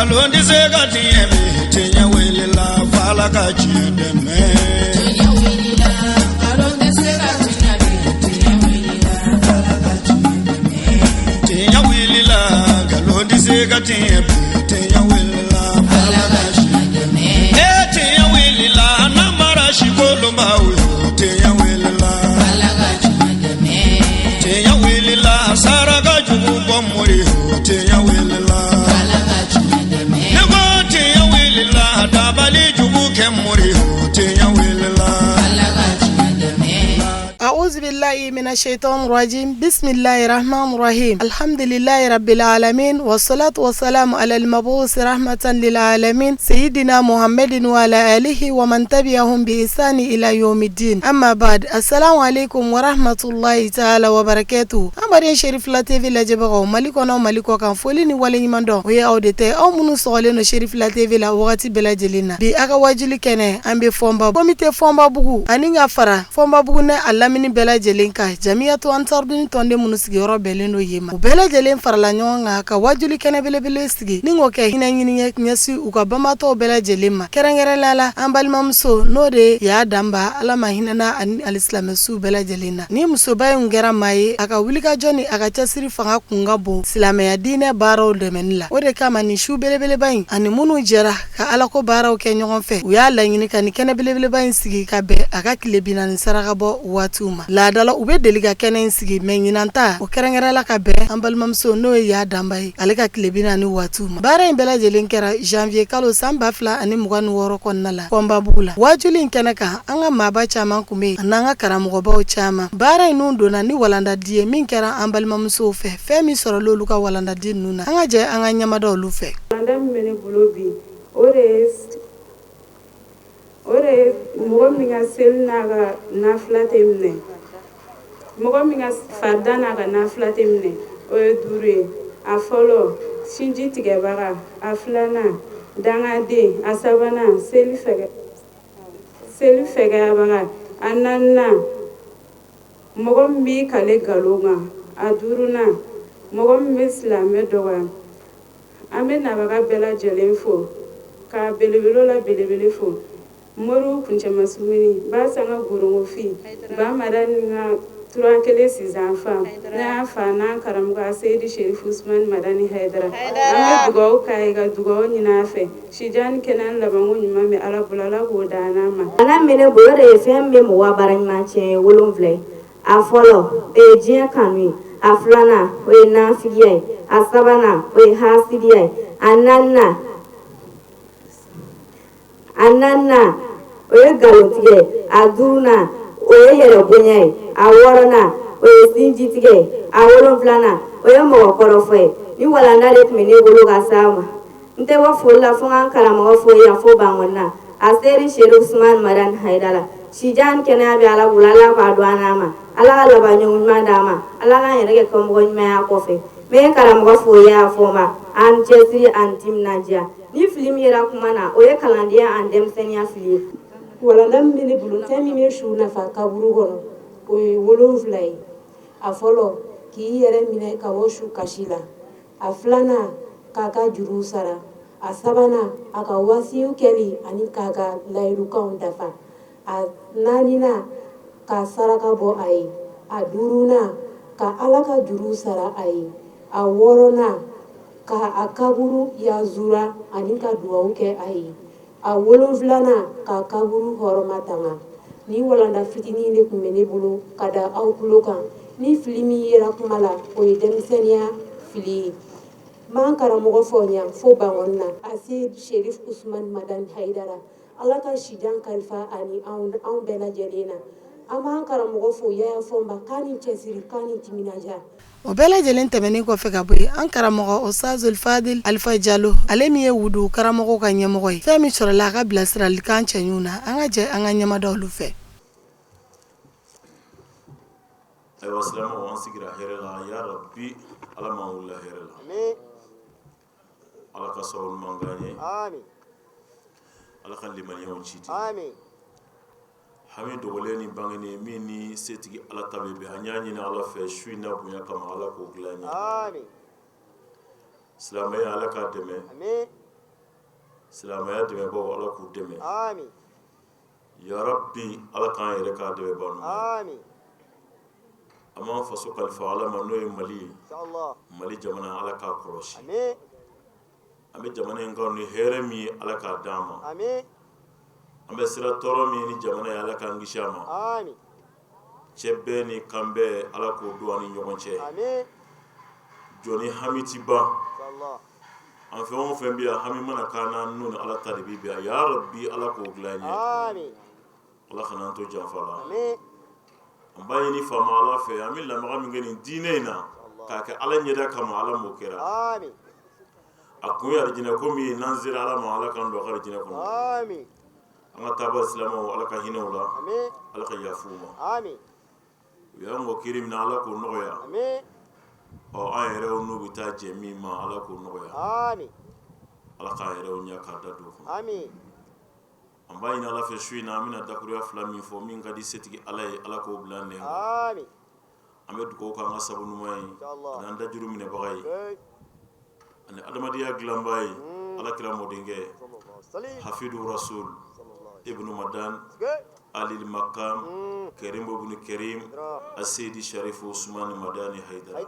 Nkalon tɛ se ka tiɲɛ bi, tiɲɛ wulila f'Ala ka tiɲɛ dɛmɛ. Tiɲɛ wulila, nkalon tɛ se ka tiɲɛ bi, tiɲɛ wulila f'Ala ka tiɲɛ dɛmɛ. Tiɲɛ wulila, nkalon tɛ se ka tiɲɛ bi, tiɲɛ wulila f'Ala ka tiɲɛ dɛmɛ. E tiɲɛ wulila, namara si kolonbaw yo, tiɲɛ wulila. Ala ka tiɲɛ dɛmɛ. Tiɲɛ wulila, saraka jugu bɔ mori yo, tiɲɛ wulila. Ala ka tiɲɛ dɛmɛ. Ne ko tiɲɛ wulila, dabali jugu kɛ mori yo, tiɲɛ wulila. Ala ka tiɲɛ dɛmɛ. أعوذ بالله من الشيطان الرجيم بسم الله الرحمن الرحيم الحمد لله رب العالمين والصلاة والسلام على المبعوث رحمة للعالمين سيدنا محمد وعلى آله ومن تبعهم بإحسان إلى يوم الدين أما بعد السلام عليكم ورحمة الله تعالى وبركاته An baden Cherifla TV lajɛbagaw Mali kɔnɔ Mali kɔ kan foli ni waleɲuman dɔn o ye aw de tɛ aw minnu sɔgɔlen don Cherifla TV la wagati bɛɛ lajɛlen na bi a ka wajuli kɛnɛ an bɛ Fɔnba komite Fɔnbabugu ani ka fara Fɔnbabugu ni a lamini bɛɛ lajɛlen kan Jamiyatu Ansarudini tɔnden minnu sigiyɔrɔ bɛnnen don yen ma u bɛɛ lajɛlen farala ɲɔgɔn kan ka wajuli kɛnɛ belebele sigi ni k'o kɛ hinɛ ɲini ye ɲɛsin u ka banbaatɔw bɛɛ lajɛlen ma kɛrɛnkɛrɛnnenya la an balimamuso n'o de y'a danba Ala ma hinɛna ani alisilamɛsuw bɛɛ lajɛlen na ni musoba in kɛra maa ye a ka wulikajɔ ni a ka cɛsiri fanga kun ka bon silamɛya diinɛ baaraw dɛmɛni la o de kama nin su belebeleba in ani minnu jɛra ka alako baaraw kɛ ɲɔgɔn fɛ u y'a laɲini ka nin kɛnɛ belebeleba in sigi ka bɛn a ka tile 40 saraka bɔ waatiw ma laadala u bɛ deli ka kɛnɛ in sigi mɛ ɲinan ta o kɛrɛnkɛrɛnla ka bɛn an balimamuso n'o ye y'a danba ye ale ka tile 40 waatiw ma baara in bɛɛ lajɛlen kɛra janvier kalo san 2026 kɔnɔna la Fɔnbabugu la wajuli in kɛnɛ kan an ka maaba caman kun bɛ yen ani an ka karamɔgɔbaw caman baara in nun donna ni walandadi ye min kɛra an balimamusow fɛ fɛn min sɔrɔla olu ka walandadi ninnu na an ka jɛ an ka ɲɛmada olu fɛ. Walanda min bɛ ne bolo bi o de ye mɔgɔ min ka seli n'a ka nafila tɛ minɛ, mɔgɔ min ka farida n'a ka nafila tɛ minɛ, o ye duuru ye. A fɔlɔ, sinji tigɛbaga. A filanan, dangaden. A sabanan, seli fɛgɛyabaga. A naaninan, mɔgɔ min b'i kale nkalon kan. A duurunan, mɔgɔ min bɛ silamɛ dɔgɔya. An bɛ nabaga bɛɛ lajɛlen fo ka belebele la belebele fo moriw kuncɛmasumuni barisa n ka gorongofin bamada ni ka tura kelen sisan fa ne y'a fa n'an karamɔgɔ Seyidi Sherifu Usumani Madani Hayidara. An bɛ dugawu k'a ye ka dugawu ɲini a fɛ sijan ni kɛnɛya labanko ɲuman bɛ Ala bolo, Ala k'o d'an n'a ma. Bana min bɛ ne bolo, o de ye fɛn min bɛ mɔgɔ baara ɲuman tiɲɛ ye wolonwula ye. A fɔlɔ, o ye diɲɛ kanu ye. A filanan, o ye nafigiya ye. A sabanan, o ye hasidiya ye. A naaninan, o ye nkalontigɛ ye. A duurunan, o ye yɛrɛ bonya ye. A wɔɔrɔnan, o ye sinjitigɛ ye. A wolonfilanan, o ye mɔgɔ kɔrɔfɔ ye. Ni walanda de tun bɛ ne bolo ka s'a ma, n tɛ bɔ foli la fo n ka n karamɔgɔ fo yan fo Bankɔni a seri Sherifu Usumani Madani Hayidara. Sijan kɛnɛya bɛ Ala bolo, Ala k'a don an n'a ma, Ala ka laban ɲuman d'an ma, Ala k'an yɛrɛ kɛ kɔmɔgɔ ɲuman y'a kɔfɛ. N bɛ n karamɔgɔ fo y'a fɔ ma an cɛsiri ani timinandiya. Ni fili min yera kuma na, o ye kalandenya ani denmisɛnninya fili ye. Walanda min bɛ ne bolo, fɛn min bɛ su nafa kaburu kɔnɔ, o ye wolonfila ye. A fɔlɔ, k'i yɛrɛ minɛ ka bɔ su kasi la. A filanan, k'a ka juruw sara. A sabanan, a ka wasiyu kɛli ani k'a ka layidukanw dafa. A naaninan, ka saraka bɔ a ye. A duurunan, ka Ala ka juruw sara a ye. A wɔɔrɔnan, ka a kaburu yazura ani ka dugawu kɛ a ye. A wolonfilanan, ka kaburu hɔrɔma tanga. Ni walanda fitinin de tun bɛ ne bolo ka da aw tulo kan. Ni fili min yera kuma la, o ye denmisɛnninya fili ye. N b'an karamɔgɔ fɔ yan fo Bankɔni na, a se Sherifu Usumani Madani Hayidara. Ala ka sijan kalifa ani anw bɛɛ lajɛlen na. An b'an karamɔgɔ fo Yaya Fɔnba k'a ni cɛsiri, k'a ni timinandiya. O bɛɛ lajɛlen tɛmɛnen kɔfɛ ka bɔ yen, an karamɔgɔ Ustazul Fadil Alifa Jalo, ale min ye wudu karamɔgɔw ka ɲɛmɔgɔ ye, fɛn min sɔrɔla a ka bilasiralikan cɛɲuw na, an ka jɛ an ka ɲɛmada olu fɛ. Ayiwa silamɛw, an sigira hɛrɛ la. Ya Rabbi, Ala m'an wulila hɛrɛ la, Ala ka sababu ɲuman k'an ye, Ala ka limaniyaw ci di hami dogolen ni bangenen min ni setigi Ala ta bɛ bɛn. An y'a ɲini Ala fɛ su in na bonya kama, Ala k'o dilan ye. Silamɛya, Ala k'a dɛmɛ. Silamɛya dɛmɛbaaw, Ala k'u dɛmɛ. Ya Rabbi, Ala k'an yɛrɛ k'a dɛmɛbaa ɲuman ye. An b'an faso kalifa Ala ma, n'o ye Mali ye. Mali jamana, Ala k'a kɔlɔsi. An bɛ jamana in kanu ni hɛrɛ min ye, Ala k'a d'an ma. An bɛ siran tɔɔrɔ min ni jamana ye, Ala k'an kisi a ma. Cɛ bɛɛ ni kan bɛɛ, Ala k'o don an ni ɲɔgɔn cɛ. Jɔn ni hami ti ban. An fɛn o fɛn bɛ yan, hami mana k'an na, n'o ni Ala ta de bɛ bɛn, ya Rabbi, Ala k'o dilan an ye. Ala kana an to janfa la. An b'a ɲini faama Ala fɛ, an bɛ lamaga min kɛ nin diinɛ in na k'a kɛ Ala ɲɛda kama, Ala m'o kɛra. A kun ye alijinɛ ko min ye, n'an sera Ala ma, Ala k'an don a ka alijinɛ kɔnɔ. An ka taaba silamɛw, Ala ka hinɛ u la, Ala ka yafa u ma. U y'an kɔ kiri min na, Ala k'o nɔgɔya. Ɔ, an yɛrɛw n'u bɛ taa jɛ min ma, Ala k'o nɔgɔya. Ala k'an yɛrɛw ɲɛ k'a da don kɔnɔ. An b'a ɲini Ala fɛ, su in na, an bɛna dakuruya fila min fɔ, min ka di setigi Ala ye, Ala k'o bila an nɛn kan. An bɛ dugawu k'an ka sabu ɲuman ye, ani an dajuru minɛbaga ye, ani adamadenya dilanbaa ye, Ala kira mɔdenkɛ Hafidu Rasul Ibnu Madan Alil Makam Karim ibnu Karim Aseyidi Sharifu Usumani Madani Hayidara.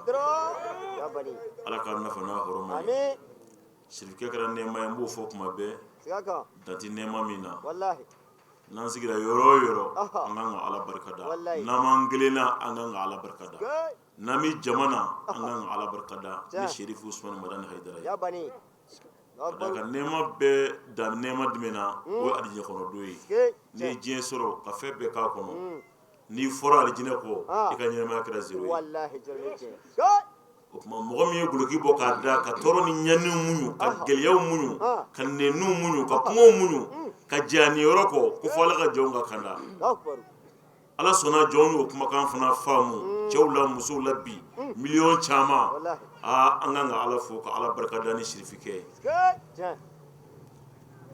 Ala k'an nafa n'a hɔrɔma ye. Sirifukɛ kɛra nɛɛma ye, n b'o fɔ kuma bɛɛ, dan tɛ nɛɛma min na. N'an sigira yɔrɔ o yɔrɔ, an kan ka Ala barika da. N'an b'an kelen na, an kan ka Ala barika da. N'an bɛ jama na, an kan ka Ala barika da ni Sherifu Usumani Madani Hayidara ye. Ka d'a kan nɛɛma bɛɛ dan nɛɛma jumɛn na, o ye alijinɛ kɔnɔ don ye. N'i ye diɲɛ sɔrɔ ka fɛn bɛɛ k'a kɔnɔ, n'i fɔra alijinɛ kɔ, i ka ɲɛnamaya kɛra zéro ye. O tuma mɔgɔ min ye duloki bɔ k'a da ka tɔɔrɔ ni ɲani muɲu, ka gɛlɛyaw muɲu, ka nɛniw muɲu, ka kumaw muɲu, ka jɛ a niyɔrɔ kɔ, ko fo Ala ka jɔnw ka kanda. Ala sɔnna, jɔnw y'o kumakan fana faamu, cɛw la, musow la, bi miliyɔn caman. Aa, an kan ka Ala fo ka Ala barika da ni sirifikɛ ye.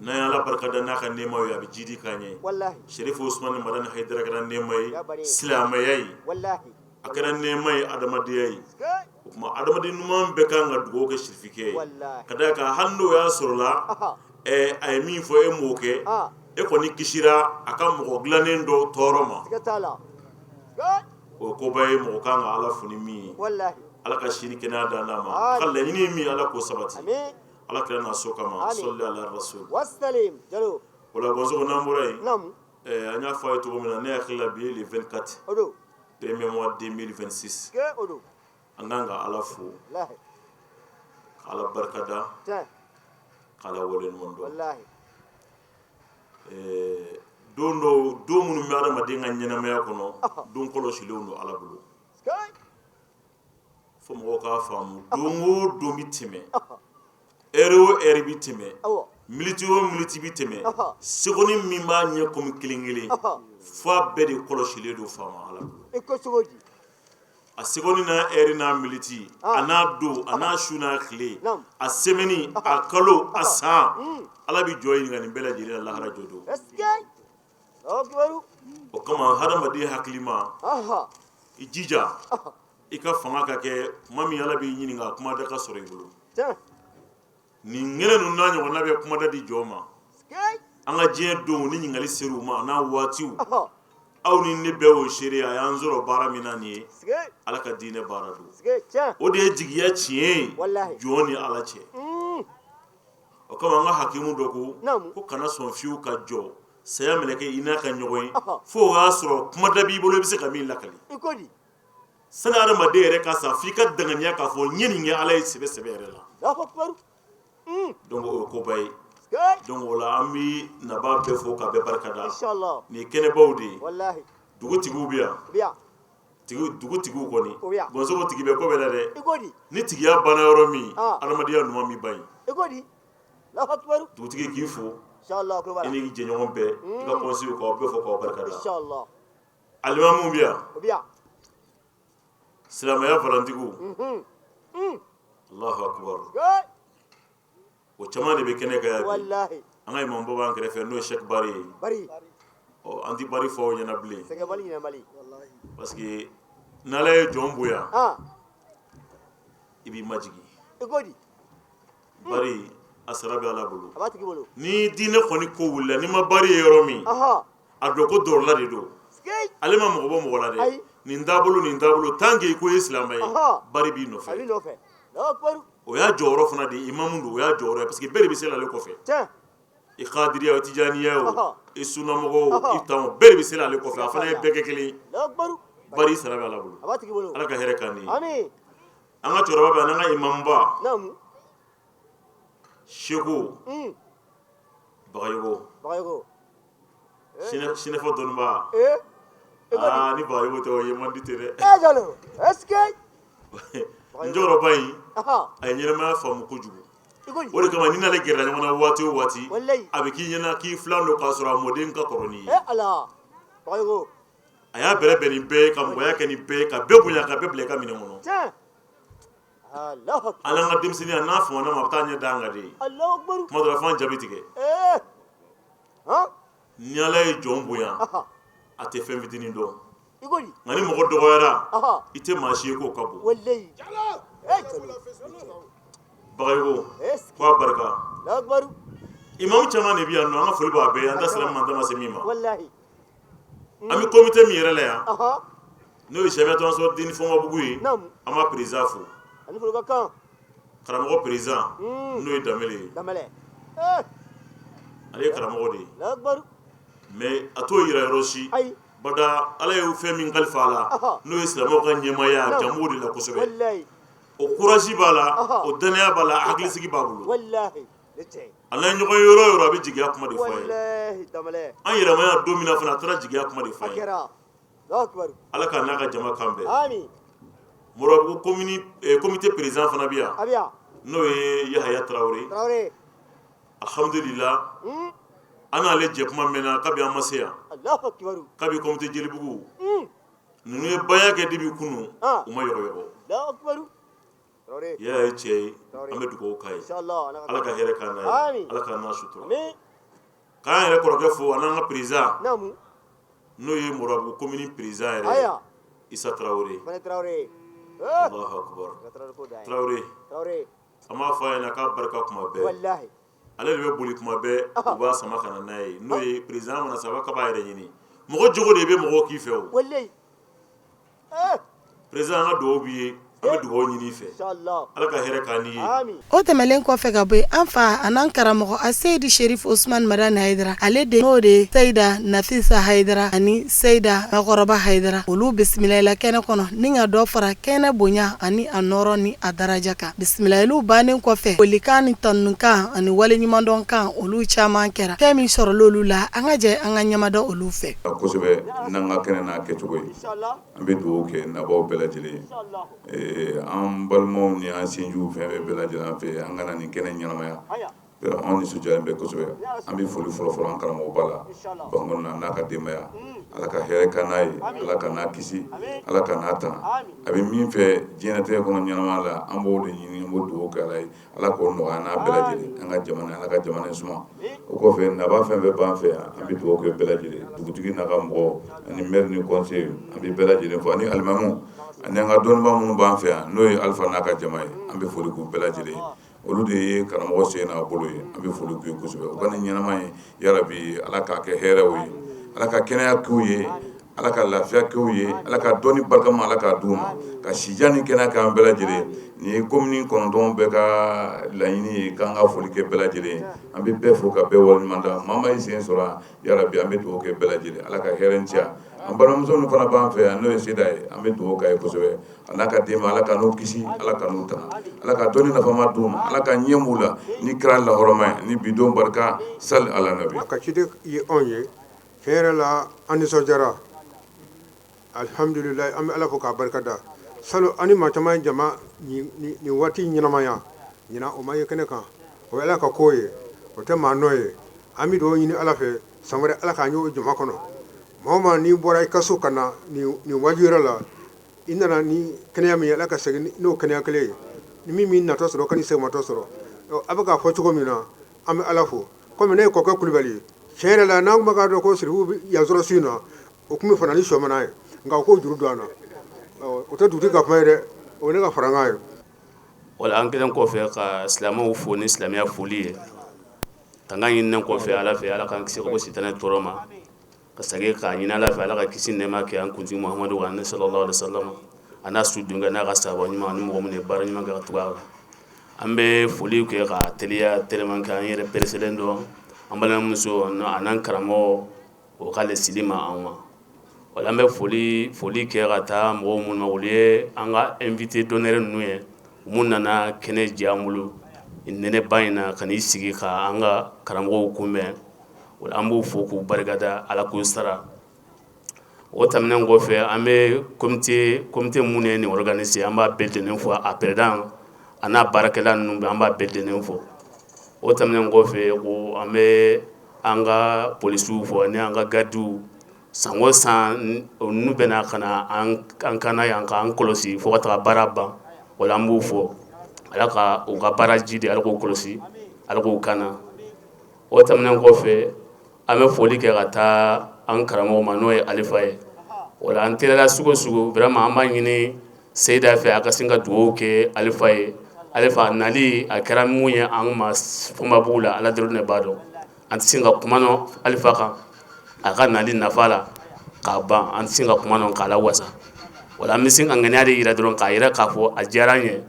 N'an ye Ala barika da n'a ka nɛɛmaw ye, a bɛ jidi k'an ye. Serifu Usumani Madani Hayidara kɛra nɛɛma ye silamɛya ye, a kɛra nɛɛma ye adamadenya ye. O tuma adamaden ɲuman bɛɛ kan ka dugawu kɛ sirifikɛ ye, ka d'a kan hali n'o y'a sɔrɔla a ye min fɔ, e m'o kɛ, e kɔni kisira a ka mɔgɔ dilannen dɔ tɔɔrɔ ma. O ye koba ye, mɔgɔ kan ka Ala fo ni min ye. Ala ka si ni kɛnɛya d'an n'a ma. A ka laɲini ye min ye, Ala k'o sabati, Ala kira n'a so kama. Sɔli ala rasul. O la Gɔnsogo, n'an bɔra yen, an y'a fɔ a ye cogo min na, ne hakili la bi ye le 24, premier mois 2026. An kan ka Ala fo ka Ala barikada ka Ala waleɲuman dɔn. Don dɔw, don minnu bɛ adamaden ka ɲɛnamaya kɔnɔ, don kɔlɔsilenw don Ala bolo. Fo mɔgɔw k'a faamu, don o don bɛ tɛmɛ, heure o heure bɛ tɛmɛ, minute o minute bɛ tɛmɛ, seconde min b'a ɲɛ komi kelen kelen, fo a bɛɛ de kɔlɔsilen don faama Ala bolo. A seconde n'a heure n'a minute, a n'a don, a n'a su n'a tile, a semaine, a kalo, a san, Ala bɛ jɔn ɲininka nin bɛɛ lajɛlen na lahara jɔ don. O kama hadamaden hakilima, i jija i ka fanga ka kɛ tuma min Ala b'i ɲininka, kuma da ka sɔrɔ i bolo. Nin kɛnɛ ninnu n'a ɲɔgɔnna bɛ kumada di jɔn ma. An ka diɲɛ donw ni ɲininkali ser'u ma n'a waatiw, aw ni ne bɛɛ y'o seere. A y'an sɔrɔ baara min na nin ye, Ala ka diinɛ baara don. O de ye jigiya tiɲɛ ye jɔn ni Ala cɛ. O kama an ka hakimu dɔ ko kana sɔn fiyewu ka jɔ saya mɛlɛkɛ i n'a ka ɲɔgɔn ye fo o y'a sɔrɔ kumada b'i bolo, i bɛ se ka min lakali. Sani adamaden yɛrɛ ka sa, f'i ka danganiya k'a fɔ n ye nin kɛ Ala ye sɛbɛ sɛbɛ yɛrɛ la. Donc o ye koba ye. Donc o la an bɛ nabaa bɛɛ fo ka bɛɛ barika da. Nin ye kɛnɛbaw de ye. Dugutigiw bɛ yan, dugutigiw kɔni, Gɔnsogo tigi bɛ ko bɛɛ la dɛ. Ni tigiya banna yɔrɔ min, adamadenya ɲuman bɛ ban yen. Dugutigi k'i fo, i n'i jɛɲɔgɔn bɛɛ, i ka conseil, k'aw bɛɛ fo k'aw barika da. Alimamuw bɛ yan, silamɛya valantigiw, Alahu akibaru, o caman de bɛ kɛnɛ kan yan bi. An ka imamuba b'an kɛrɛfɛ, n'o ye Sɛki Bari ye. Ɔ, an tɛ Bari fɔ aw ɲɛna bilen, parce que n'Ala ye jɔn bonya, i b'i majigin. Bari. A sara bɛ Ala bolo. Ni diinɛ kɔni ko wulila, n'i ma bari ye yɔrɔ min, a dɔn ko dɔrɔla de don. Ale ma mɔgɔ bɔ mɔgɔ la dɛ. Nin taabolo, nin taabolo, tant que i ko i ye silamɛ ye, bari b'i nɔfɛ. O y'a jɔyɔrɔ fana de ye, imamu don, o y'a jɔyɔrɔ ye parce que bɛɛ de bɛ seli ale kɔfɛ. I kadiriya o, tijaniya o, i sunamɔgɔ o, i tan o, bɛɛ de bɛ seli ale kɔfɛ. A fana ye bɛɛ kɛ kelen ye. Bari sara bɛ Ala bolo. Ala ka hɛrɛ k'an ni ye. An ka cɛkɔrɔba bɛ yan, n'an ka imamuba Seko Bagayogo, sinafɔ dɔnnibaa. Aa, ni Bagayogo tɛ, o ye man di ten dɛ. N cɛkɔrɔba in, a ye ɲɛnamaya faamu kojugu. O de kama ni n'ale gɛrɛla ɲɔgɔn na waati o waati, a bɛ k'i ɲɛna k'i filan don, k'a sɔrɔ a mɔden ka kɔrɔ n'i ye. A y'a bɛrɛ bɛn ni bɛɛ ye, ka mɔgɔya kɛ ni bɛɛ ye, ka bɛɛ bonya, ka bɛɛ bila i ka minɛn kɔnɔ. Hali an ka denmisɛnninya, n'a famana ma, a bɛ taa ɲɛ da an kan de. Tuma dɔ la, f'an ja bɛ tigɛ. Ni Ala ye jɔn bonya, a tɛ fɛn fitinin dɔn. Nka ni mɔgɔ dɔgɔyara, i tɛ maa si ye k'o ka bon. Bagayogo ko a barika. Imamu caman de bɛ yan nɔ, an ka foli b'a bɛɛ ye. An da sera min ma, an da ma se min ma. An bɛ comité min yɛrɛ la yan, n'o ye Jamiatu Ansɔrɔ Dini Fɔnbabugu ye, an b'a président fo, karamɔgɔ président, n'o ye Danbɛlɛ ye. Ale ye karamɔgɔ de ye, mais a t'o yira yɔrɔ si bada. Ala ye fɛn min kalifa a la, n'o ye silamɛw ka ɲɛmaaya, a janto de la kosɛbɛ. O courage b'a la, o dannaya b'a la, hakilisigi b'a bolo. A n'an ɲɔgɔn ye yɔrɔ o yɔrɔ, a bɛ jigiya kuma de fɔ a ye. An yɛrɛmaya don min na fana, a taara jigiya kuma de fɔ a ye. Ala k'a n'a ka jama kan bɛn. Moribabugu comité président fana bɛ yan, n'o ye Yahaya Tarawele. Alhamdulillah, an n'ale jɛ kuma mɛnna kabi an ma se yan, kabi comité Jelibugu ninnu ye baya kɛ depuis kunun, u ma yɔgɔyɔgɔ. Yaya ye cɛ ye, an bɛ dugawu k'a ye. Ala ka hɛrɛ k'an n'a ye, Ala k'an n'a sutura. K'an yɛrɛ kɔrɔkɛ fo, an n'an ka président, n'o ye Moribabugu commune président yɛrɛ ye, Isa Tarawele. Allahu akbar. Tarawele, an b'a fɔ a ɲɛna k'a barika kuma bɛɛ. Ale de bɛ boli kuma bɛɛ, u b'a sama ka na n'a ye. N'o ye président mana saba ka b'a yɛrɛ ɲini. Mɔgɔ jogo de bɛ mɔgɔw k'i fɛ o. Président, an ka dugawu b'i ye, an bɛ dugawu ɲini i fɛ. Ala ka hɛrɛ k'an n'i ye. O tɛmɛnlen kɔfɛ ka bɔ yen, an fa an'an karamɔgɔ Aseyidi Sherif Osman Madani Hayidara, ale de n'o de ye Seyida Nafisa Hayidara ani Seyida Makɔrɔba Hayidara, olu bisimilayila kɛnɛ kɔnɔ ni ka dɔ fara kɛnɛ bonya ani a nɔɔrɔ ni a daraja kan. Bisimilayiliw bannen kɔfɛ, folikan ni tanukan ani waleɲumandɔnkan, olu caman kɛra. Fɛn min sɔrɔla olu la, an ka jɛ an ka ɲɛmada olu fɛ. Kosɛbɛ n'an ka kɛnɛ n'a kɛcogo ye, an bɛ dugawu kɛ nabaw bɛɛ lajɛlen ye, an balimaw ni an sinjiw, fɛn bɛɛ bɛɛ lajɛlen an fɛ an ka na nin kɛnɛ ɲɛnamaya. Anw nisɔndiyalen bɛ kosɛbɛ. An bɛ foli fɔlɔfɔlɔ an karamɔgɔba la Bankɔni na n'a ka denbaya. Ala ka hɛrɛ k'an n'a ye, Ala ka n'a kisi, Ala ka n'a tan. A bɛ min fɛ diɲɛlatigɛ kɔnɔ ɲɛnamaya la, an b'o de ɲini, an b'o dugawu kɛ Ala ye, Ala k'o nɔgɔya n'a bɛɛ lajɛlen. An ka jamana, Ala ka jamana in suma. O kɔfɛ, nabaa fɛn fɛn b'an fɛ yan, an bɛ dugawu kɛ bɛɛ lajɛlen, dugutigi n'a ka mɔgɔw ani maire ni conseil, an bɛ bɛɛ lajɛlen fo, ani alimamu ani an ka dɔnnibaa minnu b'an fɛ yan, n'o ye Alifa n'a ka jama ye. An bɛ foli k'u bɛɛ lajɛlen ye. Olu de ye karamɔgɔ sen n'a bolo ye. An bɛ foli k'u ye kosɛbɛ. U ka nin ɲɛnama ye, yarabi Ala k'a kɛ hɛrɛw ye, Ala ka kɛnɛya k'u ye, Ala ka lafiya k'u ye, Ala ka dɔnni barikama Ala k'a d'u ma, ka sijan ni kɛnɛya k'an bɛɛ lajɛlen. Nin ye commune 9 bɛɛ ka laɲini ye k'an ka foli kɛ bɛɛ lajɛlen ye. An bɛ bɛɛ fo ka bɛɛ waleɲuman dɔn. Maa maa y'i sen sɔrɔ yan, yarabi an bɛ dugawu kɛ bɛɛ lajɛlen, Ala ka hɛrɛ caya. An balimamuso min fana b'an fɛ yan, n'o ye Seda ye, an bɛ dugawu k'a ye kosɛbɛ, a n'a ka denbaya. Ala ka n'u kisi, Ala ka n'u tanga, Ala ka dɔnni nafama d'u ma, Ala ka ɲɛ b'u la ni kira lahɔrɔma ye, ni bidon barika sali ala nabi. A ka ciden ye anw ye. Tiɲɛ yɛrɛ la, an nisɔndiyara, alihamdulilayi. An bɛ Ala fo k'a barika da. Salon, an ni maa caman ye jama nin waati ɲɛnamaya, ɲinan o ma ye kɛnɛ kan. O ye Ala ka ko ye, o tɛ maa nɔ ye. An bɛ dugawu ɲini Ala fɛ, san wɛrɛ Ala k'an y'o jama kɔnɔ. Maa o maa n'i bɔra i ka so ka na nin waaju yɔrɔ la, i nana ni kɛnɛya min ye, Ala ka segin n'o kɛnɛya kelen ye. Ni min m'i natɔ sɔrɔ, ka n'i segimatɔ sɔrɔ. A bɛ k'a fɔ cogo min na, an bɛ Ala fo. Komi ne ye kɔkɛ Kulubali ye, tiɲɛ yɛrɛ la, n'an tun bɛ k'a dɔn ko Sirifu bɛ yan sɔrɔ su in na, o tun bɛ fana ni sɔmana ye, nka u k'o juru don an na. O tɛ dugutigi ka kuma ye dɛ, o ye ne ka farankan ye. Wala an kɛlen kɔfɛ ka silamɛw fo ni silamɛya foli ye, tanga ɲininen kɔfɛ Ala fɛ, Ala k'an kisi ka bɔ sitanɛ tɔɔrɔ ma, ka segin k'a ɲini Ala fɛ, Ala ka kisi nɛɛma kɛ an kuntigi Muhamadu kan sallallahu alaihi wasallam, a n'a su denkɛ n'a ka sahaba ɲuman ani mɔgɔ minnu ye baara ɲuman kɛ ka tugu a la. An bɛ foli kɛ ka teliya tellement que an yɛrɛ pereselen don an balimamuso a n'an karamɔgɔ o k'ale sili ma an ma. Wala an bɛ foli kɛ ka taa mɔgɔw minnu ma, olu ye an ka invité d'honneur ninnu ye, mun nana kɛnɛ diya an bolo nɛnɛba in na ka n'i sigi ka an ka karamɔgɔw kunbɛn. Wala an b'u fo k'u barikada, Ala k'u sara. O tɛmɛnen kɔfɛ, an bɛ comité mun ye nin organiser, an b'a bɛɛ lajɛlen fo, a président a n'a baarakɛla ninnu bɛɛ, an b'a bɛɛ lajɛlen fo. O tɛmɛnen kɔfɛ, ko an bɛ an ka polisiw fo ani an ka gardiw. San o san ninnu bɛ na ka na an kana yan k'an kɔlɔsi fo ka taga baara ban. Wala an b'u fo, Ala ka u ka baara jidi, Ala k'u kɔlɔsi, Ala k'u kana. O tɛmɛnen kɔfɛ, an bɛ foli kɛ ka taa an karamɔgɔ ma, n'o ye Alifa ye. Wala an teliyala sugu o sugu, vraiment an b'a ɲini Seyida fɛ, a ka sin ka dugawu kɛ Alifa ye. Alifa nali a kɛra mun ye an ma Fɔnbabugu la, Ala dɔrɔn de b'a dɔn. An tɛ se ka kuma nɔ Alifa kan a ka nali nafa la k'a ban, an tɛ se ka kuma nɔ k'a la wasa. Wala an bɛ se ka ŋaniya de yira dɔrɔn, k'a yira k'a fɔ a diyara an ye.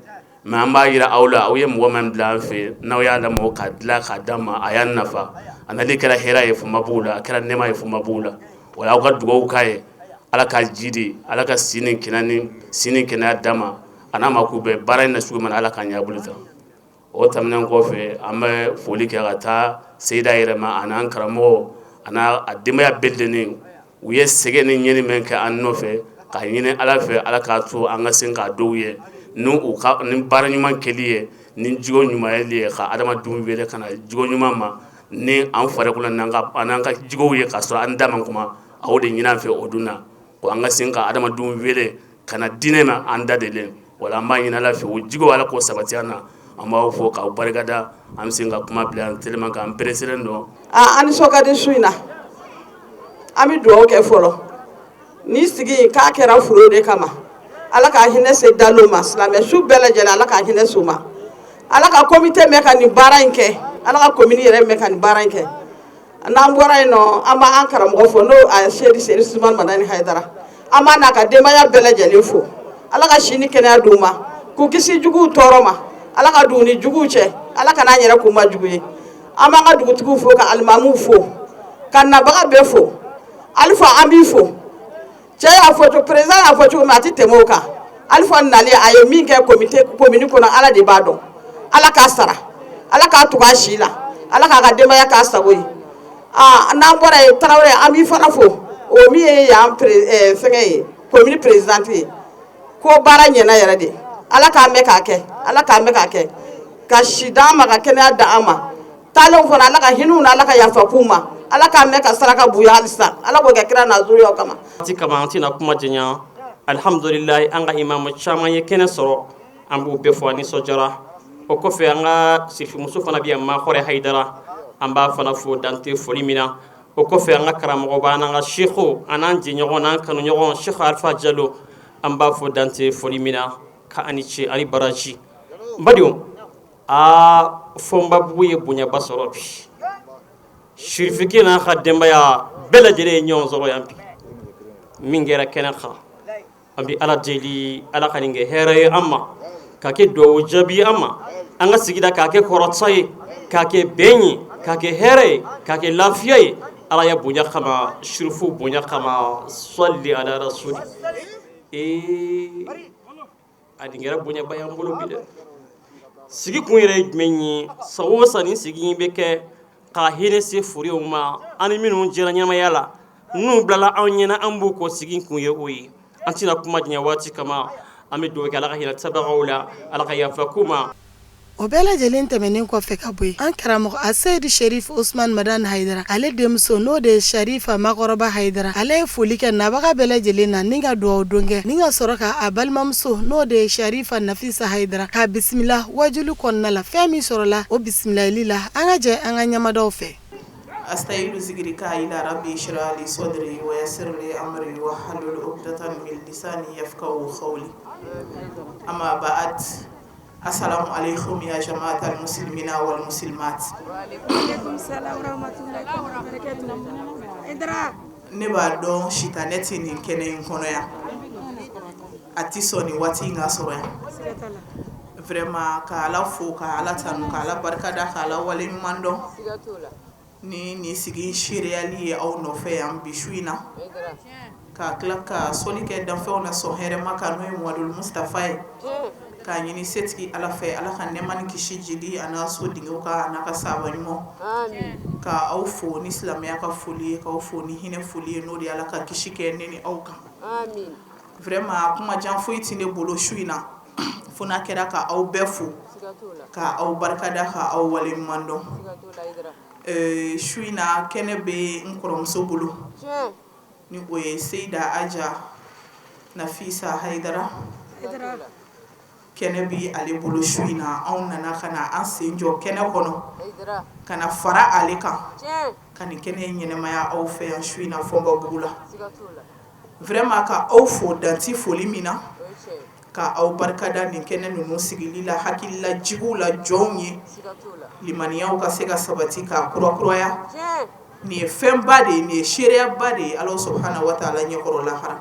Mais an b'a yira aw la, aw ye mɔgɔ min bila an fɛ, n'aw y'a lamɔ k'a dilan k'a d'an ma, a y'an nafa. A nali kɛra hɛrɛ ye Fɔnbabugu la, a kɛra nɛɛma ye Fɔnbabugu la. Wala aw ka dugawu k'a ye, Ala k'a jidi, Ala ka si ni kɛnɛya d'a ma, a n'a ma k'u bɛɛ baara in na sugu min na, Ala k'a ɲɛ bolo tan. O tɛmɛnen kɔfɛ, an bɛ foli kɛ ka taa Seyida yɛrɛ ma, a n'an karamɔgɔ a n'a denbaya bɛɛ lajɛlen. U ye sɛgɛn ni ɲɛni min kɛ an nɔfɛ, k'a ɲini Ala fɛ, Ala k'a to an ka se k'a dɔw ye ni u ka ni baara ɲuman kɛli ye, ni jogo ɲumanyali ye, ka adamadenw wele ka na jogo ɲuman ma ni an farikolo n'an ka jogow ye, k'a sɔrɔ an da ma kuma. A o de ɲini an fɛ o dun na ko an ka se ka adamadenw wele ka na diinɛ ma an da delen. Wala an b'a ɲini Ala fɛ, o jogo Ala k'o sabati an na. An b'aw fo k'aw barikada. An bɛ se ka kuma bila an tellement que an pereselen don. Aa, an nisɔn ka di su in na. An bɛ dugawu kɛ fɔlɔ ni sigi k'a kɛra foro de kama. Ala ka hinɛ se dalo ma, silamɛ su bɛɛ lajɛlen, Ala ka hinɛ s'u ma. Ala ka comité mɛn ka nin baara in kɛ, Ala ka commune yɛrɛ mɛn ka nin baara in kɛ. N'an bɔra yen nɔ, an b'an karamɔgɔ fo, n'o a Seyidi Seri Usumani Madani Hayidara. An b'a n'a ka denbaya bɛɛ lajɛlen fo. Ala ka si ni kɛnɛya d'u ma, k'u kisi juguw tɔɔrɔ ma. Ala ka dugu ni juguw cɛ, Ala ka n'an yɛrɛ k'u ma jugu ye. An b'an ka dugutigiw fo, ka alimamuw fo, ka nabaga bɛɛ fo. Alifa, an b'i fo. Cɛ y'a fɔ cogo, président y'a fɔ cogo min, a tɛ tɛmɛ o kan. Alifa nali, a ye min kɛ comité commune kɔnɔ, Ala de b'a dɔn. Ala k'a sara, Ala k'a tugu a si la, Ala k'a ka denbaya k'a sago ye. Aa, n'an bɔra yen, Tarawele, an b'i fana fo, o min ye yan fɛngɛ ye, commune présidente ye, ko baara ɲɛna yɛrɛ de. Ala k'a mɛn k'a kɛ, Ala k'a mɛn k'a kɛ, ka si d'an ma, ka kɛnɛya d'an ma. Taalenw fana, Ala ka hinɛw na, Ala ka yafa k'u ma, Ala k'a mɛn ka saraka bonya halisa, Ala k'o kɛ kira n'a kama. Waati kama, an tɛna kuma janya. Alihamudulilayi, an ka imamu caman ye kɛnɛ sɔrɔ, an b'u bɛɛ fo, an nisɔndiyara. O kɔfɛ, an ka sirifimuso fana bɛ yan, Makɔrɛ Hayidara, an b'a fana fo dante foli min na. O kɔfɛ, an ka karamɔgɔba n'an ka seku, an n'an jɛɲɔgɔn n'an kanuɲɔgɔn, Seku Alifa Jalo, an b'a fo dante foli min na, ka ani ce ani baraji. N badenw, aa, Fɔnbabugu ye bonyaba sɔrɔ bi. Sirifikɛ n'a ka denbaya bɛɛ lajɛlen ye ɲɔgɔn sɔrɔ yan bi. Min kɛra kɛnɛ kan, an bɛ Ala deli, Ala ka nin kɛ hɛrɛ ye an ma, ka kɛ dugawu jaabi an ma, an ka sigida k'a kɛ kɔrɔta ye, k'a kɛ bɛn ye, k'a kɛ hɛrɛ ye, k'a kɛ lafiya ye, Ala ya bonya kama, sirifu bonya kama. Sɔli ala rasuli. Ee, a nin kɛra bonyaba y'an bolo bi dɛ. Sigi kun yɛrɛ ye jumɛn ye? San o san nin sigi in bɛ kɛ ka hinɛ se furew ma, ani minnu jɛra ɲɛnamaya la, n'u bilala anw ɲɛna, an b'u kɔ. Sigi kun ye o ye. An tɛna kuma janya waati kama. An bɛ dugawu kɛ, Ala ka hinɛ tabagaw la, Ala ka yafa k'u ma. O bɛɛ lajɛlen tɛmɛnen kɔfɛ ka bɔ yen, an karamɔgɔ Aseyidi Sherif Usman Madani Hayidara, ale denmuso, n'o de ye Sharifa Makɔrɔba Hayidara, ale ye foli kɛ nabaga bɛɛ lajɛlen na ni ka dugawu don kɛ, ni ka sɔrɔ ka a balimamuso, n'o de ye Sharifa Nafisa Hayidara, k'a bisimila wajuli kɔnɔna la. Fɛn min sɔrɔla o bisimilayili la, an ka jɛ an ka ɲamadaw fɛ. أستعين ذكرك إلى ربي اشرح لي صدري ويسر لي أمري واحلل عقدة من لساني يفقهوا قولي. أما بعد. Assalamu alaikum ya jama'at al-muslimina wal muslimat. Ne b'a dɔn sitanɛ tɛ nin kɛnɛ in kɔnɔ yan, a tɛ sɔn nin waati in ka sɔrɔ yan. Vraiment, ka Ala fo, ka Ala tanu, ka Ala barikada, ka Ala waleɲuman dɔn ni nin sigi seereyali ye aw nɔfɛ yan bi su in na, ka tila ka sɔli kɛ danfɛnw na sɔn hɛrɛma kan, n'o ye Muhamadu Mustafa ye, k'a ɲini setigi Ala fɛ, Ala ka nɛɛma ni kisi jidi a n'a so denkɛw kan, a n'a ka sahaba ɲumanw. Ka aw fo ni silamɛya ka foli ye, k'aw fo ni hinɛ foli ye, n'o de ye Ala ka kisi kɛ ne ni aw kan. Vraiment, kuma jan foyi tɛ ne bolo su in na, fo n'a kɛra ka aw bɛɛ fo, ka aw barikada, ka aw waleɲuman dɔn. Su in na, kɛnɛ bɛ n kɔrɔmuso bolo, ni o ye Seyida Aja Nafisa Hayidara. Kɛnɛ bɛ ale bolo su in na. Anw nana ka na an sen jɔ kɛnɛ kɔnɔ, ka na fara ale kan, ka nin kɛnɛ in ɲɛnɛmaya aw fɛ yan su in na Fɔnbabugu la. Vraiment, ka aw fo danti foli min na, ka aw barikada nin kɛnɛ ninnu sigili la, hakilila jigiw la jɔnw ye, limaniyaw ka se ka sabati k'a kurakuraya. Nin ye fɛnba de ye, nin ye seereyaba de ye Ala subahana wa taala ɲɛkɔrɔ lahara.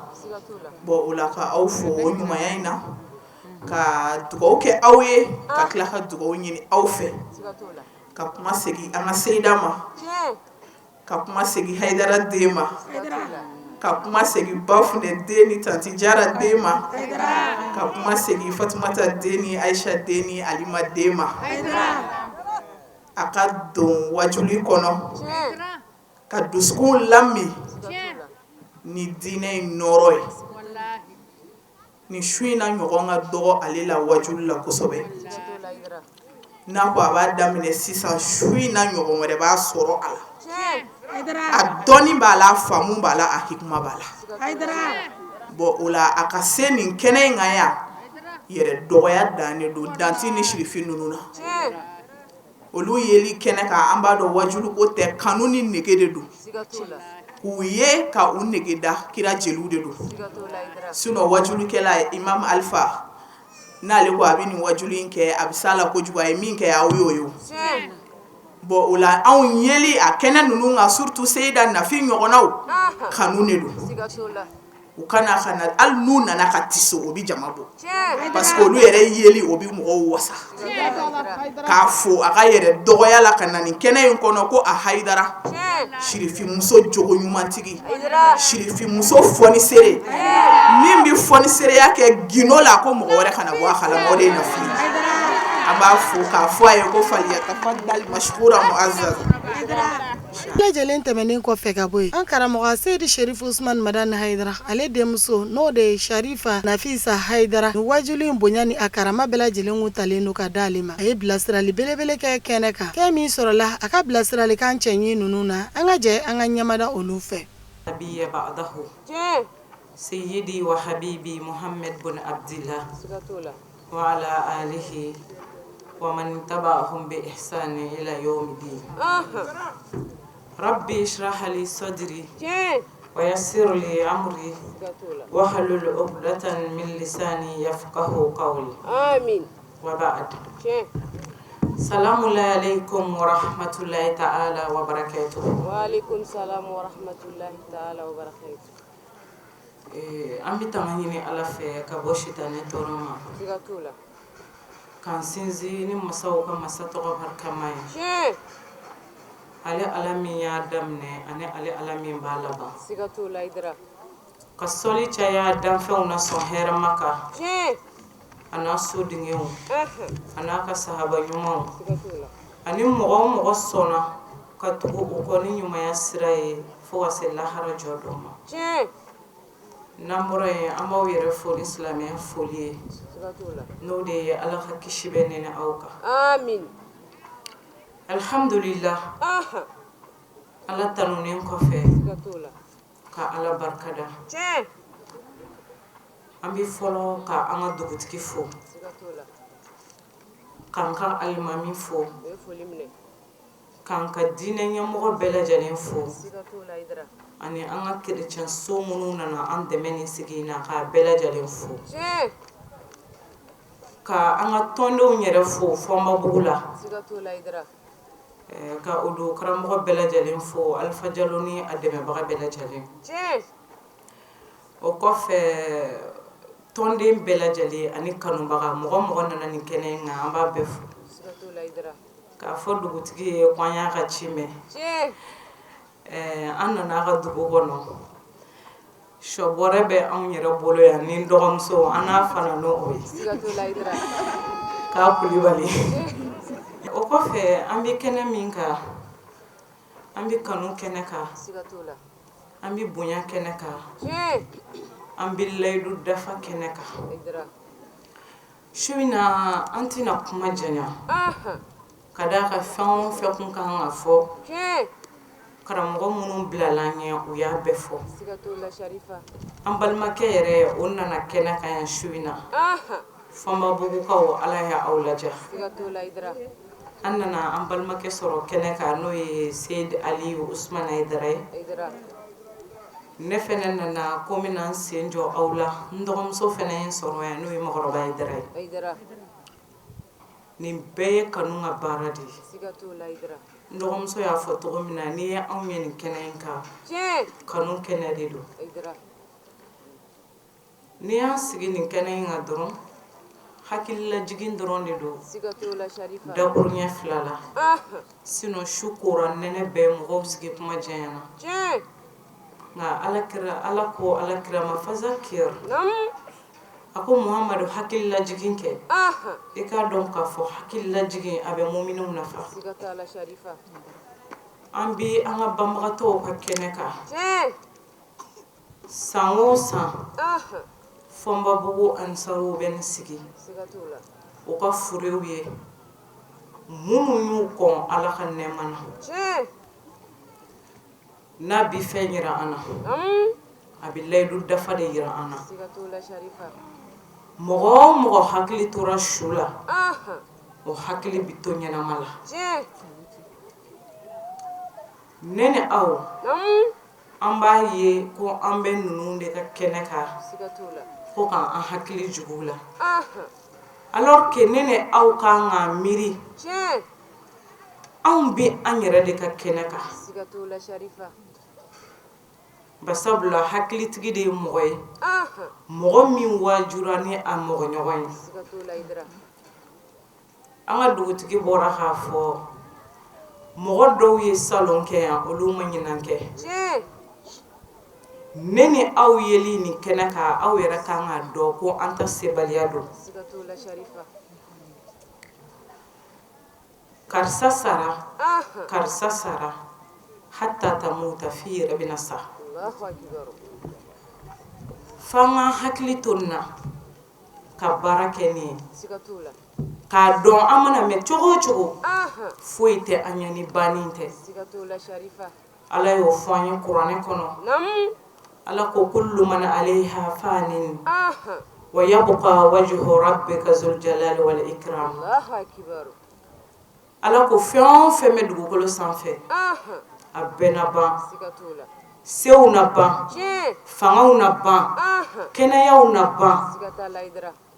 Bon, o la, ka aw fo o ɲumanya in na, ka dugawu kɛ aw ye, ka tila ka dugawu ɲini aw fɛ, ka kuma segin an ka seyida ma, ka kuma segin Hayidara den ma, ka kuma segin Bafunɛ den ni Tanti Jara den ma, ka kuma segin Fatumata den ni Ayisa den ni Alima den ma, a ka don wajuli kɔnɔ ka dusukun lami ni diinɛ in nɔɔrɔ ye. Ni su in na, ɲɔgɔn ka dɔgɔ ale la wajuli la kosɛbɛ. N'a ko a b'a daminɛ sisan, su in na ɲɔgɔn wɛrɛ b'a sɔrɔ a la. A dɔnni b'a la, a faamu b'a la, a hikima b'a la. Bon, o la, a ka se nin kɛnɛ in kan yan, yɛrɛ dɔgɔya dan de don. Danti ni sirifin ninnu na, olu yeli kɛnɛ kan, an b'a dɔn wajulu ko tɛ, kanu ni nege de don k'u ye, ka u nege da kira jeliw de don. Sinon, wajulukɛla ye Imam Alpha, n'ale ko a bɛ nin wajulu in kɛ, a bɛ s'a la kojugu. A ye min kɛ, aw y'o ye. Bon, o la, anw yeli a kɛnɛ ninnu kan, surtout Seyida Nafi ɲɔgɔnnaw, kanu de don. U kana ka na, hali n'u nana ka tiso, o bɛ jama bɔ, parce que olu yɛrɛ yeli, o bɛ mɔgɔw wasa. K'a fo a ka yɛrɛ dɔgɔya la ka na nin kɛnɛ in kɔnɔ, ko a Hayidara, sirifinmuso jogo ɲumantigi, sirifinmuso fɔnisere min bɛ fɔnisereya kɛ gindo la, ko mɔgɔ wɛrɛ kana bɔ a kalama, o de ye Nafi ye. An b'a fo k'a fɔ a ye ko falyatafaddal mashkura muazzaz. Lajɛlen tɛmɛnen kɔfɛ ka bɔ yen, an karamɔgɔ Seyidi Sherifu Usman Madani Hayidara, ale denmuso, n'o de ye Sharifa Nafisa Hayidara, ni wajuli in bonya ni a karama bɛɛ lajɛlen kun talen don ka di ale ma. A ye bilasirali belebele kɛ kɛnɛ kan. Fɛn min sɔrɔla a ka bilasiralikan cɛɲi ninnu na, an ka jɛ an ka ɲɛmada olu fɛ. سيدي وحبيبي محمد بن عبد الله وعلى آله ومن تبعهم بإحسان إلى يوم الدين. ربي اشرح لي صدري ويسر لي أمري واحلل عقدة من لساني يفقه قولي. آمين. وبعد، سلام الله عليكم ورحمة الله تعالى وبركاته. وعليكم السلام ورحمة الله تعالى وبركاته. An bɛ tanga ɲini Ala fɛ ka bɔ sitanɛ tɔɔrɔ ma, Siga t'o la. K'an sinsin ni masaw ka masa tɔgɔ barikama ye, ale Ala min y'a daminɛ ani ale Ala min b'a laban. Siga t'o la, Hayidara. Ka sɔli caya danfɛnw na sɔn hɛrɛma kan, a n'a sodenw, a n'a ka sahaba ɲumanw, Siga t'o la. Ani mɔgɔ o mɔgɔ sɔnna ka tugu u kɔ ni ɲumanya sira ye fo ka se lahara jɔ dɔ ma. N'an bɔra yen, an b'aw yɛrɛ fo ni silamɛya foli ye, Siga t'o la. N'o de ye Ala ka kisi bɛ ne ni aw kan. Amin. Alhamdulillah, Ala tanunen kɔfɛ, Siga t'o la. Ka Ala barikada, an bɛ fɔlɔ ka an ka dugutigi fo, Siga t'o la. K'an ka alimami fo, O ye foli minɛ. K'an ka diinɛ ɲɛmɔgɔ bɛɛ lajɛlen fo, Siga t'o la, Hayidara. Ani an ka kerecɛn so minnu nana an dɛmɛ nin sigi in na, k'a bɛɛ lajɛlen fo. Ka an ka tɔndenw yɛrɛ fo Fɔnbabugu la, ka o don karamɔgɔ bɛɛ lajɛlen fo, Alifa Jalo ni a dɛmɛbaga bɛɛ lajɛlen. O kɔfɛ, tɔnden bɛɛ lajɛlen ani kanubaga, mɔgɔ mɔgɔ nana nin kɛnɛ in kan, an b'a bɛɛ fo. K'a fɔ dugutigi ye ko an y'a ka ci mɛn, an nana a ka dugu kɔnɔ. Sɔbɔrɛ bɛ anw yɛrɛ bolo yan ni dɔgɔmuso, an n'a fana n'o ye k'a Kulibali. O kɔfɛ, an bɛ kɛnɛ min kan, an bɛ kanu kɛnɛ kan, an bɛ bonya kɛnɛ kan, an bɛ layidu dafa kɛnɛ kan. Su in na, an tɛna kuma janya, ka d'a kan fɛn o fɛn kun kan ka fɔ, karamɔgɔ minnu bilala an ɲɛ, u y'a bɛɛ fɔ. An balimakɛ yɛrɛ, o nana kɛnɛ kan yan su in na. Fɔnbabugukaw, Ala y'aw ladiya. An nana an balimakɛ sɔrɔ kɛnɛ kan, n'o ye Seyidi Aliyu Usumani Hayidara ye. Ne fɛnɛ nana ko n bɛna n sen jɔ aw la. N dɔgɔmuso fɛnɛ ye n sɔrɔ yan, n'o ye Mɔgɔrɔba Hayidara ye. Nin bɛɛ ye kanu ka baara de ye. N dɔgɔmuso y'a fɔ cogo min na, n'i ye anw ye nin kɛnɛ in kan, kanu kɛnɛ de don. N'i y'an sigi nin kɛnɛ in kan dɔrɔn, hakililajigin dɔrɔn de don, dakuruɲɛ fila la. Sinon su kora, nɛnɛ bɛɛ, mɔgɔw sigi kuma janyana. Nka Ala kira, Ala ko Ala kira ma fazakir, a ko Muhamadu, hakililajigin kɛ. I k'a dɔn k'a fɔ hakililajigin a bɛ muminw nafa. An bɛ an ka banbagatɔw ka kɛnɛ kan san o san. Fɔnbabugu ansaruw bɛ nin sigi u ka furew ye, minnu y'u kɔn Ala ka nɛɛma na. N'a bi fɛn jira an na, a bɛ layidu dafa de jira an na. Mɔgɔ o mɔgɔ hakili tora su la, o hakili bɛ to ɲɛnama la. Ne ni aw, an b'a ye ko an bɛ ninnu de ka kɛnɛ kan ko k'an hakili jigin u la, alors que ne ni aw kan ka miiri, anw bɛ an yɛrɛ de ka kɛnɛ kan. Basabula hakilitigi de ye mɔgɔ ye, mɔgɔ min waajura ni a mɔgɔ ɲɔgɔn ye. An ka dugutigi bɔra k'a fɔ, mɔgɔ dɔw ye salon kɛ yan, olu ma ɲinan kɛ. Ne ni aw yeli nin kɛnɛ kan, aw yɛrɛ kan k'a dɔn ko an ta sebaliya don. Karisa sara, karisa sara, hatta tamuta, f'i yɛrɛ bɛna sa. F'an ka hakili to nin na ka baara kɛ nin ye, k'a dɔn an mana mɛn cogo o cogo, foyi tɛ an ɲɛ ni banni tɛ. Ala y'o fɔ an ye kuranɛ kɔnɔ. Ala ko kullu man alayha fanin wa yabqa wajhu rabbika zul jalali wal ikram. Ala ko fɛn o fɛn bɛ dugukolo sanfɛ, a bɛɛ na ban. Sew na ban, fangaw na ban, kɛnɛyaw na ban.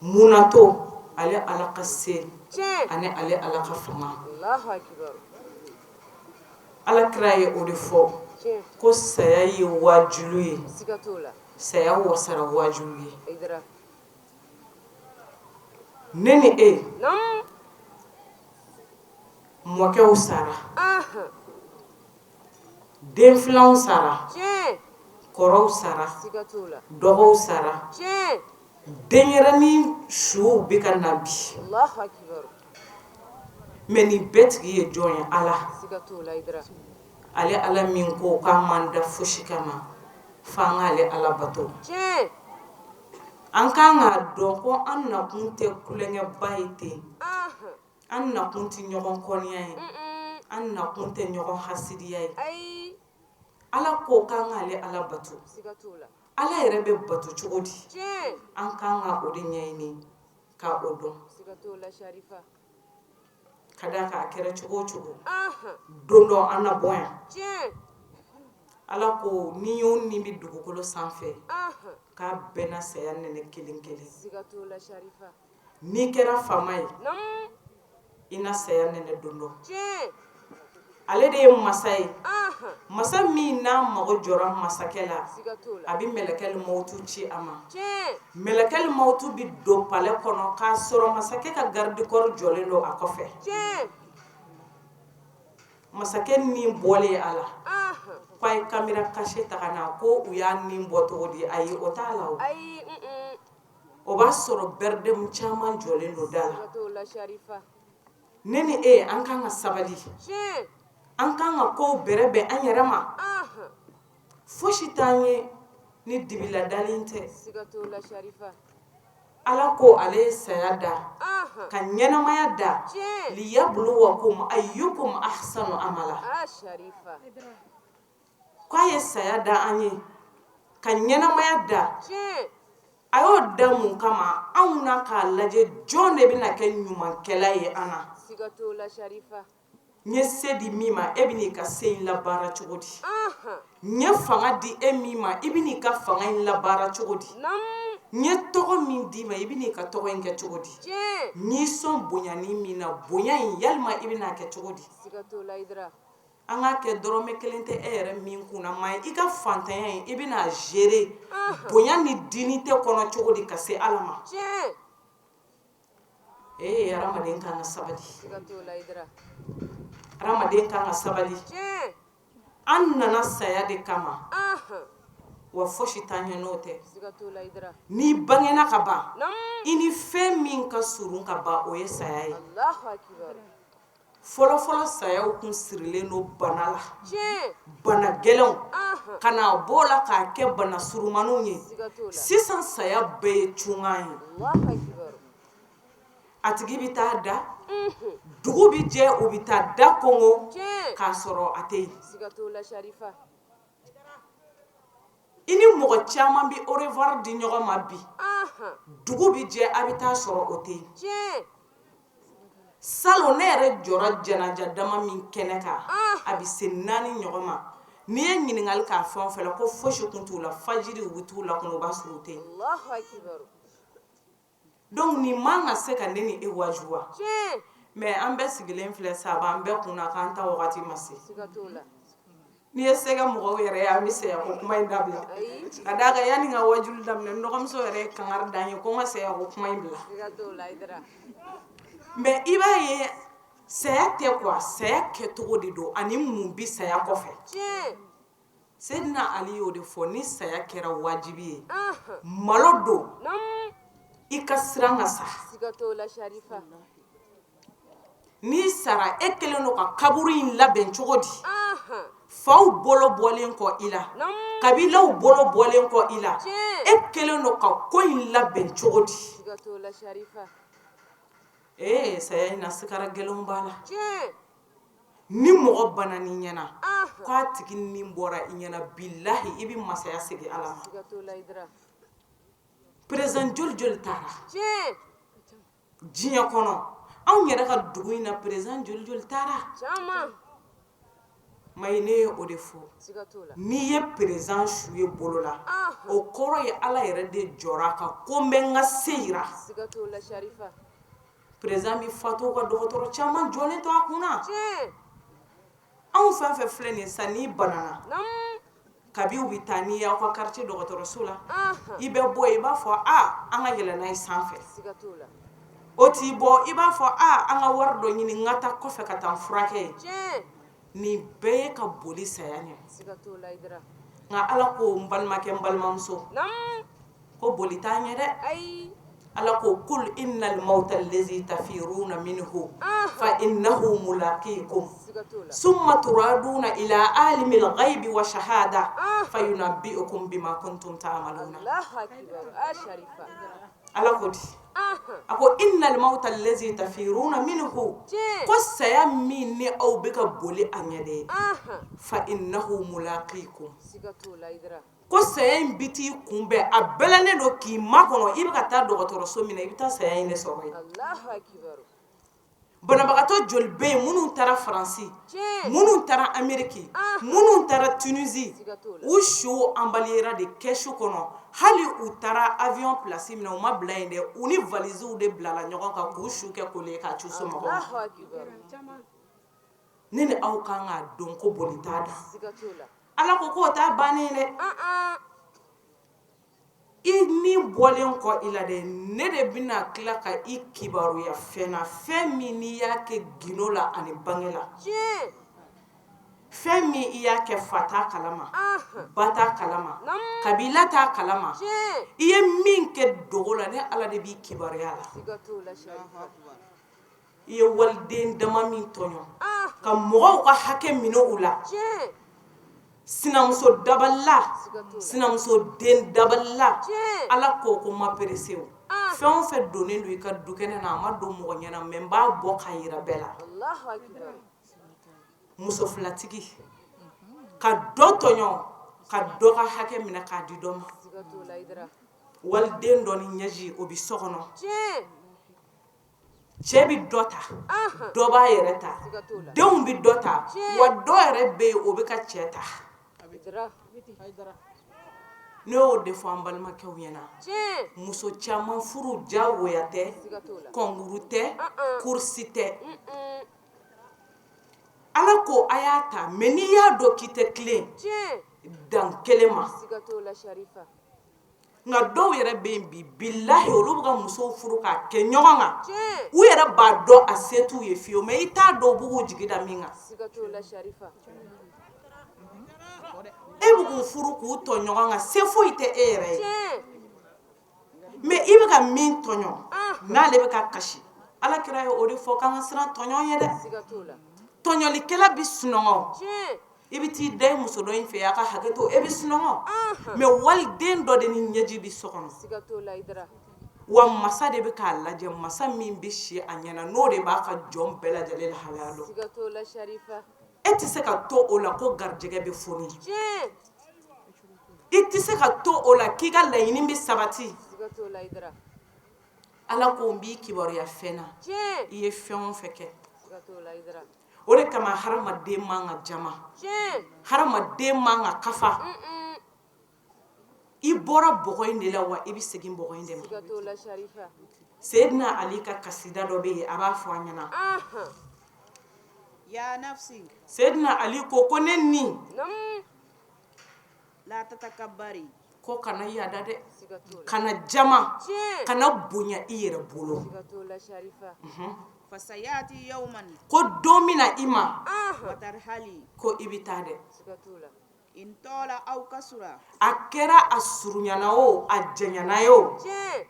Mun na to? Ale Ala ka se ani ale Ala ka fanga. Ala kira ye o de fɔ ko saya ye waajulu ye, saya wasara waajulu ye. Ne ni e mɔkɛw sara, den filanw sara, kɔrɔw sara, dɔgɔw sara, denyɛrɛnin suw bɛ ka na bi. Mais nin bɛɛ tigi ye jɔn ye? Ala. Ale Ala min ko k'an man da fosi kama f'an k'ale Ala bato. An kan k'a dɔn ko an nakun tɛ tulonkɛba ye ten, an nakun tɛ ɲɔgɔn kɔniya ye, an nakun tɛ ɲɔgɔn hasidiya ye. Ala ko k'an k'ale Ala bato. Ala yɛrɛ bɛ bato cogo di? An kan ka o de ɲɛɲini ka o dɔn. Ka d'a kan a kɛra cogo o cogo, don dɔ an na bɔ yan. Ala ko ni o ni bɛ dugukolo sanfɛ, k'a bɛɛ na saya nɛnɛ kelen kelen. N'i kɛra faama ye, i na saya nɛnɛ don dɔ. Ale de ye masa ye, masa min n'a mago jɔra masakɛ la, a bɛ mɛlɛkɛli mawutu ci a ma. Mɛlɛkɛli mawutu bɛ don palais kɔnɔ k'a sɔrɔ masakɛ ka garde corps jɔlen don a kɔfɛ. Masakɛ ni bɔlen a la, ko a ye caméra cachée ta ka na, ko u y'a ni bɔ cogo di? Ayi, o t'a la. O o b'a sɔrɔ bɛrɛdɛmu caman jɔlen don da la. Ne ni e, an kan ka sabali, an kan ka kow bɛrɛbɛn an yɛrɛ ma. Fosi t'an ye ni dibiladalen tɛ. Ala ko ale ye saya da ka ɲɛnamaya da, liyabluwakum ayyukum ahsanu amala. K'a ye saya da an ye ka ɲɛnamaya da, a y'o da mun kama? Anw na k'a lajɛ jɔn de bɛna kɛ ɲumankɛla ye an na. N ye se di min ma, e bɛn'i ka se in labaara cogo di? N ye fanga di e min ma, i bɛn'i ka fanga in labaara cogo di? N ye tɔgɔ min d'i ma, i bɛn'i ka tɔgɔ in kɛ cogo di? N y'i sɔn bonyani min na, bonya in, yalima i bɛn'a kɛ cogo di? An k'a kɛ dɔrɔmɛ kelen tɛ e yɛrɛ min kunna maa i ka fantanya in, i bɛna gérer bonya ni dignité kɔnɔ cogo di ka se Ala ma? Ee, hadamaden kan ka sabali, hadamaden kan ka sabali. An nana saya de kama wa, fosi t'an ɲɛ n'o tɛ. N'i bangena ka ban, i ni fɛn min ka surun ka ban, o ye saya ye. Fɔlɔfɔlɔ sayaw kun sirilen don bana la, bana gɛlɛnw, ka na b'o la k'a kɛ bana surumaniw ye. Sisan saya bɛɛ ye cunkan ye. A tigi bɛ taa da, dugu bɛ jɛ, u bɛ taa da kongo k'a sɔrɔ a tɛ yen. I ni mɔgɔ caman bɛ au revoir di ɲɔgɔn ma bi, dugu bɛ jɛ, a bɛ taa sɔrɔ o tɛ yen. Salon ne yɛrɛ jɔra janaja dama min kɛnɛ kan, a bɛ se 4 ɲɔgɔn ma. N'i ye ɲininkali k'a fɛn o fɛn la, ko fosi kun t'u la, fajiri u bɛ t'u la kɔnɔ, o b'a sɔrɔ u tɛ yen. Donc nin man ka se ka ne ni e waju wa? Mais an bɛɛ sigilen filɛ sa, a b'an bɛɛ kun na k'an ta wagati ma se. N'i ye se kɛ mɔgɔw yɛrɛ ye, an bɛ saya ko kuma in dabila. Ka d'a kan, yanni n ka wajuli daminɛ, n dɔgɔmuso yɛrɛ ye kangari da n ye ko n ka saya ko kuma in bila. Mais i b'a ye, saya tɛ quoi, saya kɛcogo de don ani mun bi saya kɔfɛ. Seydina Ali y'o de fɔ: ni saya kɛra wajibi ye, malo don i ka siran ka sa. N'i sara, e kɛlen don ka kaburu in labɛn cogo di? Faw bolo bɔlen kɔ i la, kabilaw bolo bɔlen kɔ i la, e kɛlen don ka ko in labɛn cogo di? Ee, saya in na, sigara gɛlɛnw b'a la. Ni mɔgɔ bana n'i ɲɛna k'a tigi ni bɔra i ɲɛna, bilahi, i bɛ masaya segin Ala ma. Président joli joli taara diɲɛ kɔnɔ? Anw yɛrɛ ka dugu in na, président joli joli taara? Mayi, ne ye o de fɔ: n'i ye président su ye bolo la, o kɔrɔ ye Ala yɛrɛ de jɔra a kan ko n bɛ n ka se yira. Président bɛ fatu ka dɔgɔtɔrɔ caman jɔlen to a kunna. Anw fɛn fɛn filɛ nin sisan, n'i banana, kabi u bɛ taa n'i y'aw ka quartier dɔgɔtɔrɔso la, i bɛ bɔ, i b'a fɔ a an ka yɛlɛ n'a ye sanfɛ. O t'i bɔ, i b'a fɔ a an ka wari dɔ ɲini, n ka taa kɔfɛ ka taa n furakɛ yen. Nin bɛɛ ye ka boli saya ɲɛ. Nka Ala ko, n balimakɛ, n balimamuso, ko boli t'a ɲɛ dɛ. Ala ko: kul innal mawta allazi tafiruna minhu fa innahu mulaqikum summa turaduna ila alimil ghaibi wa shahada fayunabbi'ukum bima kuntum ta'maluna. Ala ko di, a ko: innal mawta allazi tafiruna minhu, ko saya min ni aw bɛ ka boli a ɲɛ dɛ, fa innahu mulaqikum, ko saya in bi t'i kunbɛn. A bɛlɛnnen don k'i makɔnɔ. I bɛ ka taa dɔgɔtɔrɔso min na, i bɛ taa saya in de sɔrɔ yen. Banabagatɔ joli bɛ yen minnu taara Faransi, minnu taara Ameriki, minnu taara Tunisie, u su emballé de caisse kɔnɔ hali u taara avion place min na u ma bila yen dɛ, u ni valises de bilala ɲɔgɔn kan k'u su kɛ colis ye k'a ci u somɔgɔw ma. Ne ni aw kan k'a dɔn ko boli t'a da. Ala ko k'o t'a bannen ye dɛ. I ni bɔlen kɔ i la dɛ, ne de bɛna tila ka i kibaruya fɛn na, fɛn min n'i y'a kɛ gindo la ani bange la, fɛn min i y'a kɛ fa t'a kalama, ba t'a kalama, kabila t'a kalama, i ye min kɛ dogo la, ne Ala de b'i kibaruya la. I ye waliden dama min tɔɲɔ ka mɔgɔw ka hakɛ minɛ u la, sinamuso dabalila, sinamuso den dabalila, Ala ko ko ma pressé o, fɛn o fɛn donnen don i ka dukɛnɛ na, a ma don mɔgɔ ɲɛna mais n b'a bɔ k'a jira bɛɛ la. Muso filatigi ka dɔ tɔɲɔ ka dɔ ka hakɛ minɛ k'a di dɔ ma, waliden dɔ ni ɲɛji o bɛ so kɔnɔ. Cɛ bɛ dɔ ta, dɔ b'a yɛrɛ ta, denw bɛ dɔ ta, wa dɔ yɛrɛ bɛ yen o bɛ ka cɛ ta. Ne y'o de fɔ an balimakɛw ɲɛna, muso caman furu diyagoya tɛ, concours tɛ, course tɛ. Ala ko a y'a ta mais n'i y'a dɔn k'i tɛ tilen dan kelen ma. Nka dɔw yɛrɛ bɛ yen bi, bilahi, olu bɛ ka musow furu k'a kɛ ɲɔgɔn kan, u yɛrɛ b'a dɔn a se t'u ye fiyewu, mais i t'a dɔn u b'u k'u jigi da min kan. E bɛ k'u furu k'u tɔ ɲɔgɔn kan, se foyi tɛ e yɛrɛ ye, mais i bɛ ka min tɔɲɔ n'ale bɛ ka kasi, Ala kira ye o de fɔ k'an ka siran tɔɲɔ ye dɛ. Tɔɲɔlikɛla bɛ sunɔgɔ, i bɛ t'i da i muso dɔ in fɛ, a ka hakɛ to, e bɛ sunɔgɔ, mais waliden dɔ de ni ɲɛji bɛ so kɔnɔ, wa masa de bɛ k'a lajɛ, masa min bɛ si a ɲɛna, n'o de b'a ka jɔn bɛɛ lajɛlen lahalaya dɔn. E tɛ se ka to o la ko garijɛgɛ bɛ foni, i tɛ se ka to o la k'i ka laɲini bɛ sabati. Ala ko n b'i kibaruya fɛn na, i ye fɛn o fɛn kɛ. O de kama hadamaden man ka jama, hadamaden man ka kafa. I bɔra bɔgɔ in de la, wa i bɛ segin bɔgɔ in de ma. Seyidina Ali ka kasida dɔ bɛ yen, a b'a fɔ an ɲɛna. Seyidina Ali ko ko ne ni ko kana yada dɛ, kana jama, kana bonya i yɛrɛ bolo. Ko don min na i ma ko i bɛ taa dɛ, a kɛra a surunyana o a janyana ye o,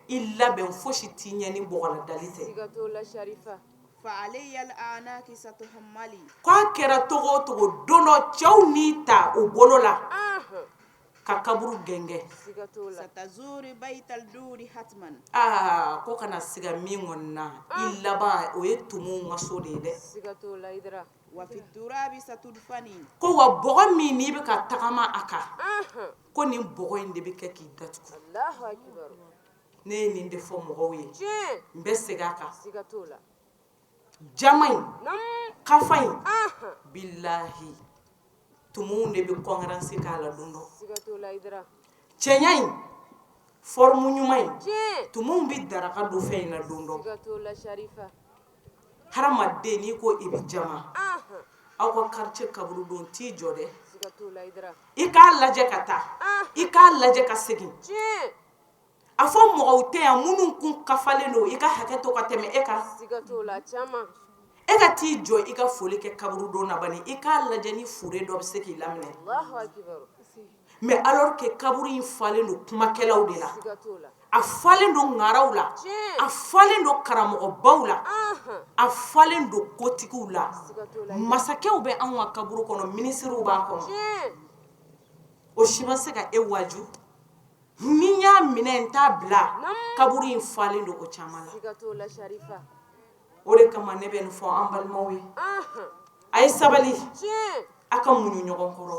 i labɛn, fosi t'i ɲɛ ni bɔgɔladali tɛ. K'a kɛra togo o togo, don dɔ cɛw n'i ta u bolo la ka kaburu gɛngɛ. Aa, ko kana siga min kɔni na, i laban o ye tumuw ka so de ye dɛ. Ko wa bɔgɔ min n'i bɛ ka tagama a kan, ko nin bɔgɔ in de bɛ kɛ k'i datugu. Ne ye nin de fɔ mɔgɔw ye, n bɛ segin a kan. Jama in, kafa in, bilahi, tumuw de bɛ concurrence k'a la don dɔ. Cɛɲa in, forme ɲuman in, tumuw bɛ daraka don fɛn in na don dɔ. Hadamaden n'i ko i bɛ jama, aw ka quartier kaburudon t'i jɔ dɛ, i k'a lajɛ ka taa, i k'a lajɛ ka segin. A fɔ mɔgɔw tɛ yan minnu kun kafalen don, i ka hakɛ to ka tɛmɛ e kan. E ka t'i jɔ i ka foli kɛ kaburudon na bani, i k'a lajɛ ni fure dɔ bɛ se k'i laminɛ. Mais alors que kaburu in falen don kumakɛlaw de la, a falen don ŋaraw la, a falen don karamɔgɔbaw la, a falen don kotigiw la, masakɛw bɛ anw ka kaburu kɔnɔ, minisiriw b'a kɔnɔ, o si ma se ka e waaju. Ni y'a minɛ n t'a bila, kaburu in falen don o caman la. O de kama ne bɛ nin fɔ an balimaw ye, a ye sabali, a ka muɲu ɲɔgɔn kɔrɔ,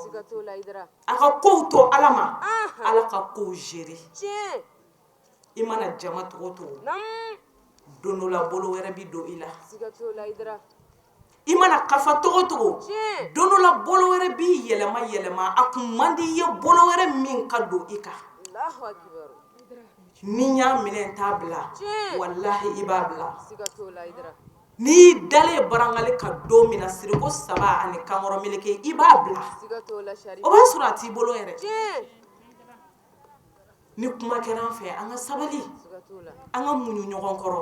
a ka kow to Ala ma, Ala ka kow gérer. I mana jama togo togo, Don dɔ la bolo wɛrɛ bɛ don i la. I mana kafa cogo o cogo, don dɔ la bolo wɛrɛ b'i yɛlɛma yɛlɛma, a kun man di i ye bolo wɛrɛ min ka don i kan. Ni n y'a minɛ n t'a bila, walahi i b'a bila. N'i y'i dalen barangali kan don min na, siriko saba ani kankɔrɔ meleke, i b'a bila. O b'a sɔrɔ a t'i bolo yɛrɛ. Ni kuma kɛra an fɛ, an ka sabali, an ka muɲu ɲɔgɔn kɔrɔ.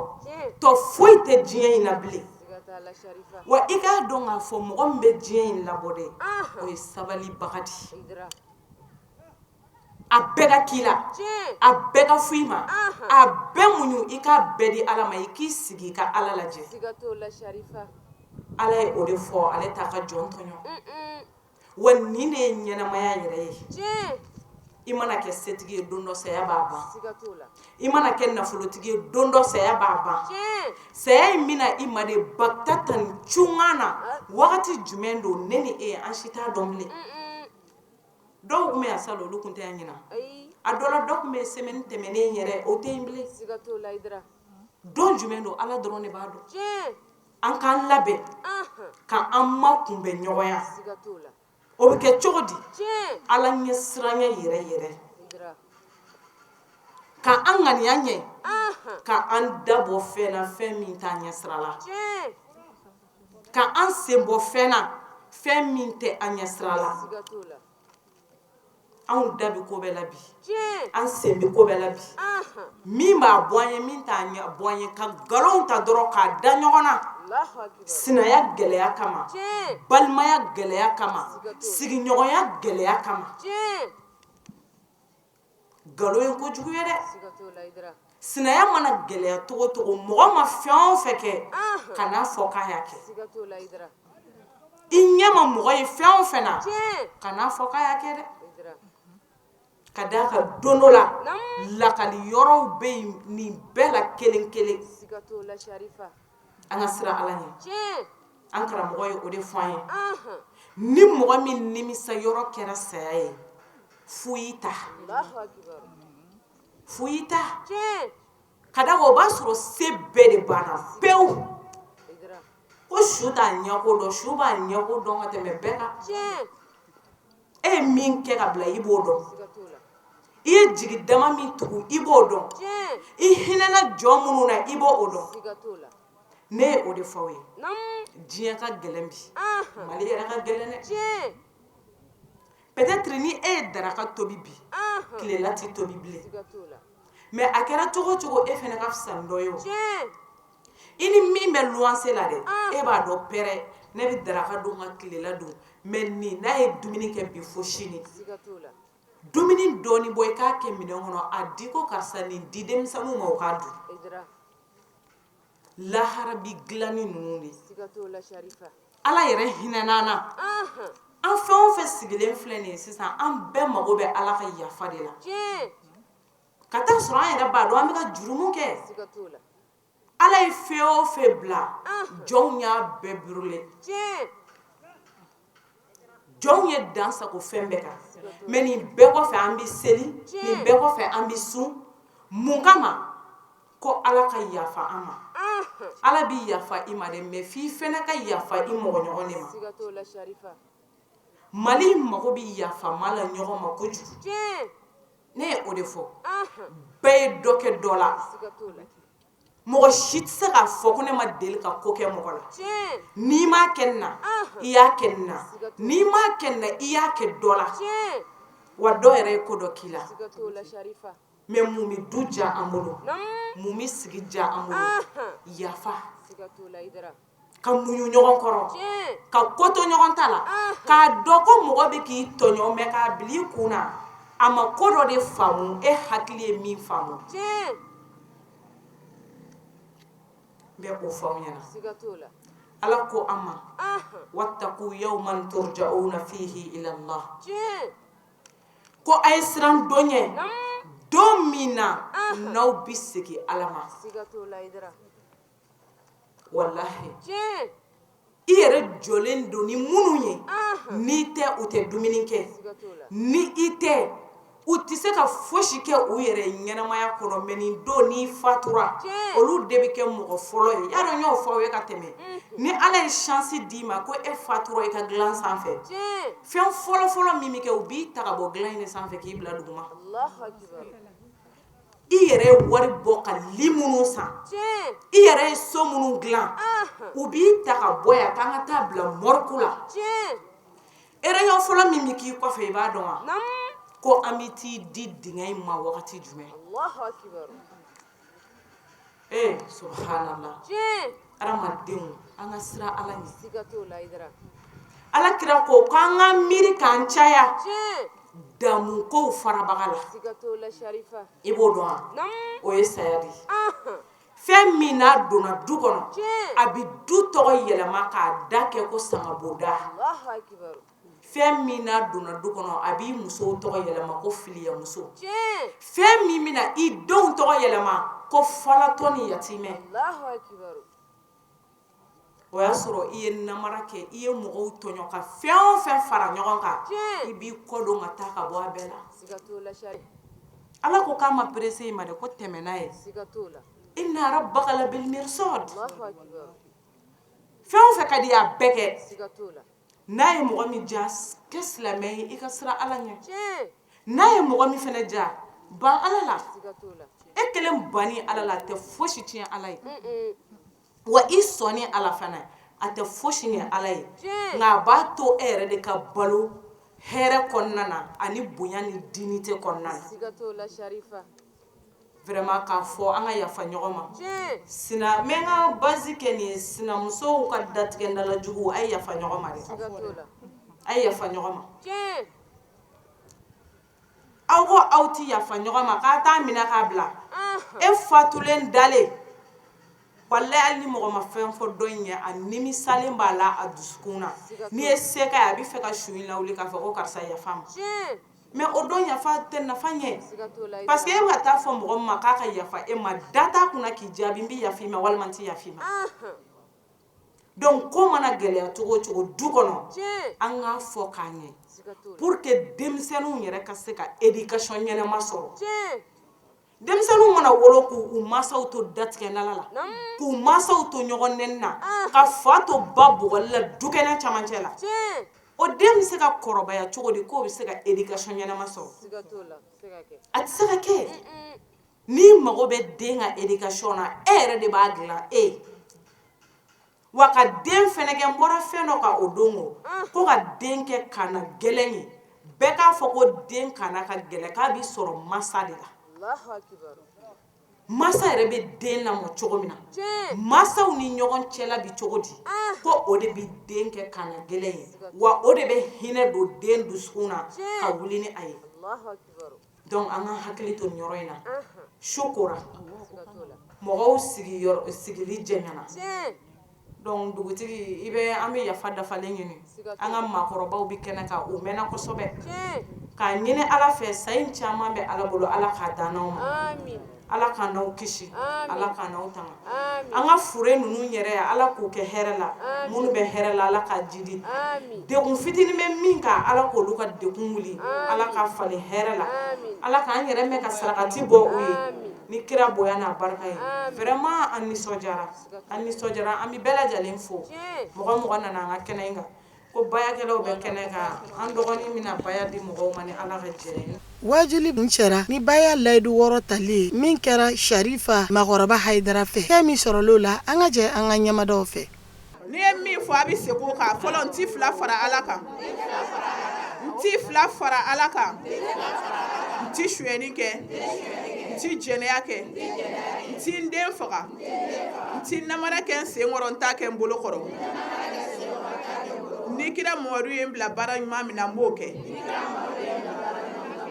Tɔ foyi tɛ diɲɛ in na bilen. Wa i k'a dɔn k'a fɔ mɔgɔ min bɛ diɲɛ in labɔ dɛ, o ye sabalibaga de ye. A bɛɛ ka k'i la, a bɛɛ ka fɔ i ma, a bɛɛ muɲu, i k'a bɛɛ di Ala ma, i k'i sigi i ka Ala lajɛ. Ala ye o de fɔ, ale t'a ka jɔn tɔɲɔ. Wa nin de ye ɲɛnamaya yɛrɛ ye. I mana kɛ setigi ye don dɔ, saya b'a ban. I mana kɛ nafolotigi ye don dɔ, saya b'a ban. Saya in bɛna i ma de bagtatan cunga na. Wagati jumɛn don, ne ni e, an si t'a dɔn bilen. Dɔw tun bɛ yan salon, olu tun tɛ yan ɲinan. A dɔ la, dɔ tun bɛ semaine tɛmɛnen yɛrɛ, o tɛ yen bilen. Don jumɛn don, Ala dɔrɔn de b'a dɔn. An k'an labɛn ka an makunbɛn ɲɔgɔnya. O bɛ kɛ cogo di? Ala ɲɛ siranya yɛrɛ yɛrɛ, ka an ŋaniya ɲɛ, ka an da bɔ fɛn na, fɛn min t'an ɲɛ sira la, ka an sen bɔ fɛn na, fɛn min tɛ an ɲɛ sira la. Anw da bɛ ko bɛɛ la bi, an sen bɛ ko bɛɛ la bi. Min b'a bɔ an ye, min t'a bɔ an ye, ka nkalon ta dɔrɔn k'a da ɲɔgɔn na, sinaya gɛlɛya kama, balimaya gɛlɛya kama, sigiɲɔgɔnya gɛlɛya kama. Nkalon ye kojugu ye dɛ. Sinaya mana gɛlɛya cogo o cogo, mɔgɔ ma fɛn o fɛn kɛ, kan'a fɔ k'a y'a kɛ. I ɲɛ ma mɔgɔ ye fɛn o fɛn na, kan'a fɔ k'a y'a kɛ dɛ. Ka d'a kan don dɔ la, lakali yɔrɔw bɛ yen nin bɛɛ la kelen kelen. An ka siran Ala ɲɛ. An karamɔgɔ ye o de fɔ an ye. Ni mɔgɔ min nimisa yɔrɔ kɛra saya ye, fu y'i ta, fu y'i ta. Ka d'a kan o b'a sɔrɔ se bɛɛ de banna pewu. Ko su t'a ɲɛko dɔn, su b'a ɲɛko dɔn ka tɛmɛ bɛɛ kan. E ye min kɛ ka bila, i b'o dɔn. I ye jigi dama min tugu, i b'o dɔn. I hinɛna jɔn minnu na, i b'o dɔn. Ne ye o de fɔ aw ye. Diɲɛ ka gɛlɛn bi, Mali yɛrɛ ka gɛlɛn dɛ. Peut-être ni e ye daraka tobi bi, tilela tɛ tobi bilen. Mais a kɛra cogo o cogo, e fana ka fisa ni dɔ ye o. I ni min bɛ luwanse la dɛ, e b'a dɔn pɛrɛ, ne bɛ daraka dun ka tilela dun, mais nin n'a ye dumuni kɛ bi fo sini. Dumuni dɔɔni bɔ, i k'a kɛ minɛn kɔnɔ, a di ko karisa nin di denmisɛnninw ma, u k'a dun. Lahara bi dilan ni ninnu de. Ala yɛrɛ hinɛna an na. An fɛn o fɛn sigilen filɛ nin ye sisan, an bɛɛ mago bɛ Ala ka yafa de la. Ka taa sɔrɔ an yɛrɛ b'a dɔn an bɛ ka jurumu kɛ. Ala ye fɛn o fɛn bila, jɔnw y'a bɛɛ brûler. Jɔnw ye dan sago fɛn bɛɛ kan. Mais nin bɛɛ kɔfɛ, an bɛ seli, nin bɛɛ kɔfɛ, an bɛ sun. Mun kama? Ko Ala ka yafa an ma. Ala bɛ yafa i ma dɛ, mais f'i fana ka yafa i mɔgɔ ɲɔgɔn de ma. Mali mago bɛ yafama la ɲɔgɔn ma kojugu. Ne ye o de fɔ. Bɛɛ ye dɔ kɛ dɔ la. Mɔgɔ si tɛ se k'a fɔ ko ne ma deli ka ko kɛ mɔgɔ la. N'i m'a kɛ n na, i y'a kɛ n na. N'i m'a kɛ n na, i y'a kɛ dɔ la. Wa dɔ yɛrɛ ye ko dɔ k'i la. Mais mun bɛ du diya an bolo, mun bɛ sigi diya an bolo? Yafa, ka muɲu ɲɔgɔn kɔrɔ, ka ko to ɲɔgɔn ta la, k'a dɔn ko mɔgɔ bɛ k'i tɔɲɔ, mais k'a bila i kun na, a ma ko dɔ de faamu, e hakili ye min faamu. N bɛ o fɔ aw ɲɛna. Ala ko an ma, wattaqu yawman turja'una fihi ila Allah. Ko a ye siran don ɲɛ, don min na n'aw bɛ segin Ala ma. Walahi, i yɛrɛ jɔlen don ni minnu ye, n'i tɛ u tɛ dumuni kɛ, ni i tɛ U tɛ se ka fosi kɛ u yɛrɛ ɲɛnamaya kɔnɔ, mais nin don n'i fatura, olu de bɛ kɛ mɔgɔ fɔlɔ ye. Y'a dɔn, n y'o fɔ aw ye ka tɛmɛ, ni Ala ye chance d'i ma ko e fatura i ka dilan sanfɛ, fɛn fɔlɔ fɔlɔ min bɛ kɛ, u b'i ta ka bɔ dilan in de sanfɛ k'i bila duguma. I yɛrɛ ye wari bɔ ka lit minnu san, i yɛrɛ ye so minnu dilan, u b'i ta ka bɔ yan k'an ka taa bila morgue la. Réunion fɔlɔ min bɛ k'i kɔfɛ, i b'a dɔn wa? Ko an bɛ t'i di dingɛ in ma wagati jumɛn? Ee, subhanallah, hadamadenw, an ka siran Ala ɲɛ. Ala kira ko k'an ka miiri k'an caya damu kow farabaga la. I b'o dɔn wa? O ye saya de ye. Fɛn min n'a donna du kɔnɔ, a bɛ du tɔgɔ yɛlɛma k'a da kɛ ko sangaboda. Fɛn min n'a donna du kɔnɔ, a b'i musow tɔgɔ yɛlɛma ko filiyamuso. Fɛn min bɛna i denw tɔgɔ yɛlɛma ko falatɔ ni yatimɛ. O y'a sɔrɔ i ye namara kɛ, i ye mɔgɔw tɔɲɔ ka fɛn o fɛn fara ɲɔgɔn kan, i b'i kɔ don ka taa ka bɔ a bɛɛ la. Ala ko k'a ma pressé i ma dɛ, ko tɛmɛ n'a ye. Inna rabbaka labil mirsad. Fɛn o fɛn ka di a bɛɛ kɛ. N'a ye mɔgɔ min ja, kɛ silamɛ ye, i ka siran Ala ɲɛ. N'a ye mɔgɔ min fana ja, ban Ala la. E kelen banni Ala la, a tɛ fosi tiɲɛ Ala ye. Wa i sɔnni Ala fana, a tɛ fosi ɲɛ Ala ye, nka a b'a to e yɛrɛ de ka balo hɛrɛ kɔnɔna na ani bonya ni dignité kɔnɔna na. Vraiment, k'a fɔ an ka yafa ɲɔgɔn ma. Sina n bɛ n ka base kɛ nin ye, sinamusow ka datigɛndala jugu, a ye yafa ɲɔgɔn ma dɛ, a ye yafa ɲɔgɔn ma. Aw ko aw tɛ yafa ɲɔgɔn ma, k'a t'a minɛ k'a bila e fatulen dalen. Walayi, hali ni mɔgɔ ma fɛn fɔ dɔ in ye, a nimisalen b'a la a dusukun na. N'i ye se k'a ye, a bɛ fɛ ka su in lawuli k'a fɔ ko karisa, yafa ma. Mais o don yafa tɛ nafa ɲɛ, parce que e bɛ ka taa fɔ mɔgɔ min ma k'a ka yafa e ma, da t'a kunna k'i jaabi n bɛ yafa i ma walima n tɛ yafa i ma. Donc ko mana gɛlɛya cogo o cogo du kɔnɔ, an k'a fɔ k'a ɲɛ pour que denmisɛnninw yɛrɛ ka se ka éducation ɲɛnama sɔrɔ. Denmisɛnninw mana wolo k'u mansaw to datigɛndala la, k'u mansaw to ɲɔgɔn nɛni na, ka fa to ba bugɔli la dukɛnɛ camancɛ la, o den bɛ se ka kɔrɔbaya cogo di k'o bɛ se ka éducation ɲɛnama sɔrɔ? A tɛ se ka kɛ. N'i mago bɛ den ka éducation na, e yɛrɛ de b'a dilan e. Wa ka den fɛnɛ kɛ, n bɔra fɛn dɔ kan o don o, ko ka den kɛ kana gɛlɛn ye, bɛɛ k'a fɔ ko den kana ka gɛlɛn, k'a b'i sɔrɔ masa de la. Masa yɛrɛ bɛ den lamɔ cogo min na, masaw ni ɲɔgɔn cɛla bi cogo di, ko o de bɛ den kɛ kana gɛlɛn ye, wa o de bɛ hinɛ don den dusukun na ka wuli ni a ye. Donc an ka hakili to nin yɔrɔ in na. Su kora, mɔgɔw sigili jɛɲana. Donc dugutigi, i bɛ an bɛ yafa dafalen ɲini. An ka maakɔrɔbaw bɛ kɛnɛ kan, u mɛnna kosɛbɛ. K'a ɲini Ala fɛ, sa in caman bɛ Ala bolo, Ala k'a dan n'aw ma, Ala k'an n'aw kisi, Ala k'an n'aw tanga. An ka fure ninnu yɛrɛ, Ala k'u kɛ hɛrɛ la. Minnu bɛ hɛrɛ la, Ala k'a jidi. Degun fitinin bɛ min kan, Ala k'olu ka degun wuli, Ala k'a falen hɛrɛ la, Ala k'an yɛrɛ mɛn ka sarakati bɔ u ye ni kira bonya n'a barika ye. Vraiment, an nisɔndiyara, an nisɔndiyara. An bɛ bɛɛ lajɛlen fo, mɔgɔ mɔgɔ nana an ka kɛnɛ in kan. Ko bayakɛlaw bɛ kɛnɛ kan, an dɔgɔnin bɛna baya di mɔgɔw ma ni Ala ka jɛ ye. Wajuli kuncɛra ni baya layidu wɔɔrɔ tali ye min kɛra Sharifa makɔrɔba Hayidara fɛ. Fɛn min sɔrɔl'o la, an ka jɛ an ka ɲɛmadaw fɛ. N'i ye min fɔ, a bɛ segin o kan. Fɔlɔ, n ti fila fara Ala kan, n ti fila fara Ala kan, n ti sonyɛni kɛ, n ti jɛnɛya kɛ, n ti n den faga, n ti namara kɛ n sen kɔrɔ, n t'a kɛ n bolo kɔrɔ. Ni kira Mamadu ye n bila baara ɲuman min na, n b'o kɛ.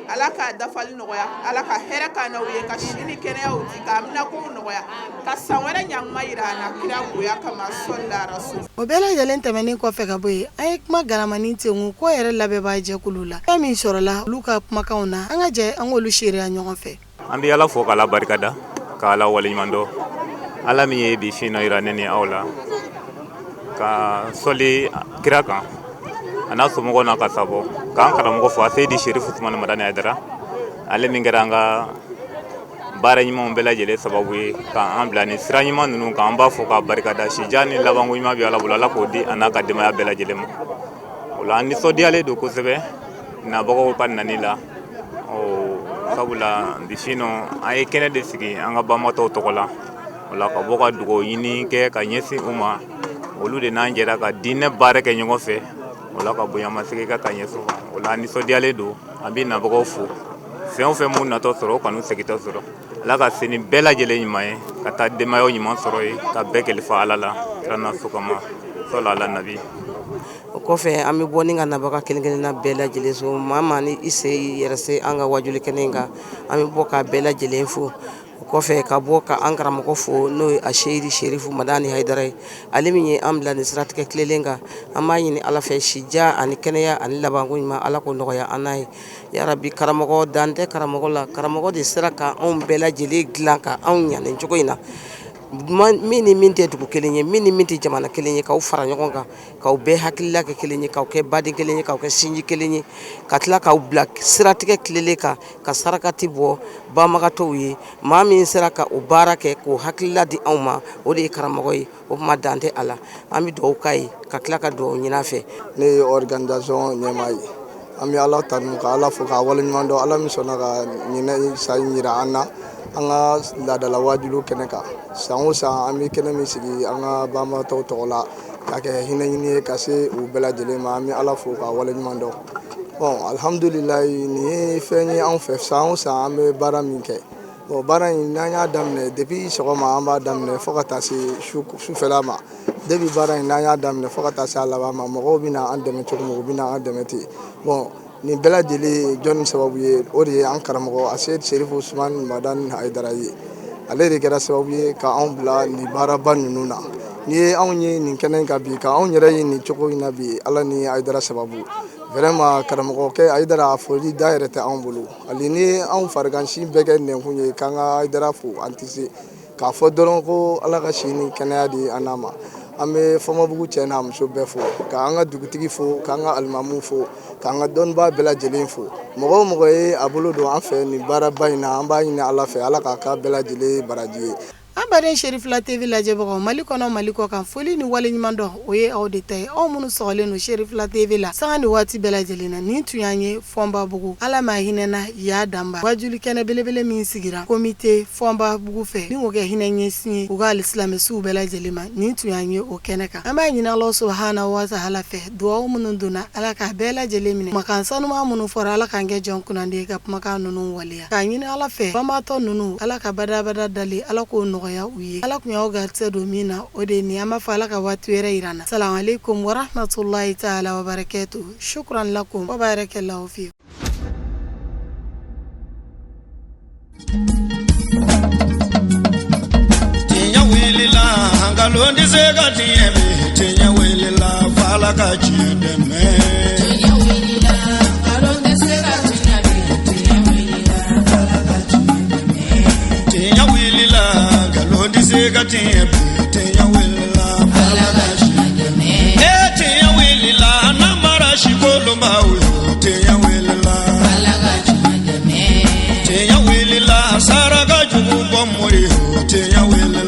Ala k'a dafali nɔgɔya, Ala ka hɛrɛ k'an n'aw ye, ka si ni kɛnɛyaw di, k'a minako nɔgɔya, ka san wɛrɛ ɲakuma yira an na kira bonya kama, sɔli rasul. O bɛɛ lajɛlen tɛmɛnen kɔfɛ ka bɔ yen, an ye kuma garamani tengu ko yɛrɛ labɛnbaa jɛkulu la. Fɛn min sɔrɔla olu ka kumakanw na, an ka jɛ an k'olu seereya ɲɔgɔn fɛ. An bɛ Ala fo k'Ala barikada, ka Ala waleɲuman dɔn, Ala min ye bi su in na yira ne ni aw la, ka sɔli kira kan a n'a somɔgɔw n'a ka sabɔ, k'an karamɔgɔ fo, a Seyidi Sherif Usumani Madani Hayidara. Ale min kɛra an ka baara ɲumanw bɛɛ lajɛlen sababu ye k'an bila ni sira ɲuman ninnu kan, an b'a fɔ k'a barikada. Sijan ni labanko ɲuman bɛ Ala bolo, Ala k'o di a n'a ka denbaya bɛɛ lajɛlen ma. O la an nisɔndiyalen don kosɛbɛ nabagaw ka nani la, ɔ sabula bi su nɔ an ye kɛnɛ de sigi an ka banbatɔw tɔgɔ la. O la ka bɔ ka dugawu ɲini kɛ ka ɲɛsin u ma, olu de n'an jɛra ka diinɛ baara kɛ ɲɔgɔn fɛ. O la ka bonyamasegin kɛ ka ɲɛsin u ma. O la an nisɔndiyalen don, an bɛ nabagaw fo. Fɛn o fɛn mun natɔ sɔrɔ, o kanu segintɔ sɔrɔ, Ala ka se ni bɛɛ lajɛlen ɲuman ye, ka taa denbayaw ɲuman sɔrɔ ye, ka bɛɛ kalifa Ala la kira na so kama sɔla ala nabi. O kɔfɛ, an bɛ bɔ ni ka nabaga kelen kelenna bɛɛ lajɛlen so. Maa maa ni i se i yɛrɛ se an ka wajuli kɛnɛ in kan, an bɛ bɔ ka bɛɛ lajɛlen fo. O kɔfɛ, ka bɔ ka an karamɔgɔ fo, n'o ye Aseyidi Serifu Madani Hayidara ye, ale min ye an bila nin siratigɛ tilelen kan. An b'a ɲini Ala fɛ, sijan ani kɛnɛya ani labanko ɲuman, Ala k'o nɔgɔya an n'a ye yarabi. Karamɔgɔ dan tɛ karamɔgɔ la. Karamɔgɔ de sera ka anw bɛɛ lajɛlen dilan ka anw ɲa nin cogo in na. Min ni min tɛ dugu kelen ye, min ni min tɛ jamana kelen ye, k'aw fara ɲɔgɔn kan, k'aw bɛɛ hakilila kɛ kelen ye, k'aw kɛ baden kelen ye, k'aw kɛ sinji kelen ye, ka tila k'aw bila siratigɛ tilelen kan, ka sarakati bɔ banbagatɔw ye. Maa min sera ka o baara kɛ, k'o hakilila di anw ma, o de ye karamɔgɔ ye. O tuma dan tɛ a la. An bɛ dugawu k'a ye, ka tila ka dugawu ɲini a fɛ. Ne ye organisation ɲɛmaa ye. An bɛ Ala tanu, ka Ala fo, k'a waleɲuman dɔn, Ala min sɔnna ka ɲinɛ san jira an na an ka laadala waajulu kɛnɛ kan. San o san, an bɛ kɛnɛ min sigi an ka banbagatɔw tɔgɔ la, ka kɛ hinɛ ɲini ye ka se u bɛɛ lajɛlen ma, an bɛ Ala fo k'a waleɲuman dɔn. Bon, alhamdulilayi, nin ye fɛn ye anw fɛ. San o san, an bɛ baara min kɛ, bon, baara in, n'an y'a daminɛ depuis sɔgɔma, an b'a daminɛ fo ka taa se sufɛla ma. Depuis baara in n'an y'a daminɛ fo ka taa se a laban ma, mɔgɔw bɛna an dɛmɛ cogo min, u bɛna an dɛmɛ ten. Bon, nin bɛɛ lajɛlen jɔnni sababu ye? O de ye an karamɔgɔ Aseyidi Serifu Usumani Madani Hayidara ye. Ale de kɛra sababu ye ka anw bila nin baaraba ninnu na. N'i ye anw ye nin kɛnɛ in kan bi, ka anw yɛrɛ ye nin cogo in na bi, Ala ni Hayidara sababu. Vraiment, karamɔgɔkɛ Hayidara, a foli da yɛrɛ tɛ anw bolo. Hali ni anw farigansi bɛɛ kɛ nɛnkun ye k'an ka Hayidara fo, an tɛ se k'a fɔ dɔrɔn ko Ala ka si ni kɛnɛya di an n'a ma. An bɛ Fɔnbabugu cɛ n'a muso bɛɛ fo, k'an ka dugutigi fo, k'an ka alimamuw fo, k'an ka dɔnnibaa bɛɛ lajɛlen fo. Mɔgɔ o mɔgɔ ye a bolo don an fɛ nin baaraba in na, an b'a ɲini Ala fɛ, Ala k'a k'a bɛɛ lajɛlen baraji ye. An baden Serifila TV lajɛbagaw, Mali kɔnɔ, Mali kɔ kan, foli ni waleɲuman dɔn, o ye aw de ta ye, aw minnu sɔgɔlen don Serifila TV la sanga ni waati bɛɛ lajɛlen na. Nin tun y'an ye Fɔnbabugu, Ala ma hinɛna ya danba wajuli kɛnɛ belebele min sigira komite Fɔnbabugu fɛ ni k'o kɛ hinɛ ɲɛsin ye u ka alisilamɛsuw bɛɛ lajɛlen ma. Nin tun y'an ye o kɛnɛ kan. An b'a ɲini Alahu subahana wa taala fɛ, dugawu minnu donna, Ala k'a bɛɛ lajɛlen minɛ. Kumakan sanuman minnu fɔra, Ala k'an kɛ jɔn kunnandi ye ka kumakan ninnu waleya. K'a ɲini Ala fɛ, banbaatɔ ninnu, Ala ka badabada dali, Ala k'o nɔgɔya u ye. Ala tun y'aw garisɛgɛ don min na, o de ye nin. An b'a fɔ Ala ka waati wɛrɛ yira an na. Salamu aleykum warahmatulahi taala wabarakɛtu. Shukran lakum wa barakallahu fikum. Tiɲɛ wulila, nkalon tɛ se ka tiɲɛ bi. Tiɲɛ wulila, f'Ala ka tiɲɛ dɛmɛ. Tiɲɛ wulila, nkalon tɛ se ka tiɲɛ bi. Tiɲɛ wulila, f'Ala ka tiɲɛ dɛmɛ. Tiɲɛ wulila, nkalon tɛ se ka tiɲɛ bi. Tiɲɛ wulila, f'Ala ka tiɲɛ dɛmɛ. Ee, tiɲɛ wulila, namara sikolonbaw yo. Tiɲɛ wulila, Ala ka tiɲɛ dɛmɛ. Tiɲɛ wulila, saraka jugu bɔ mori yo. Tiɲɛ wulila.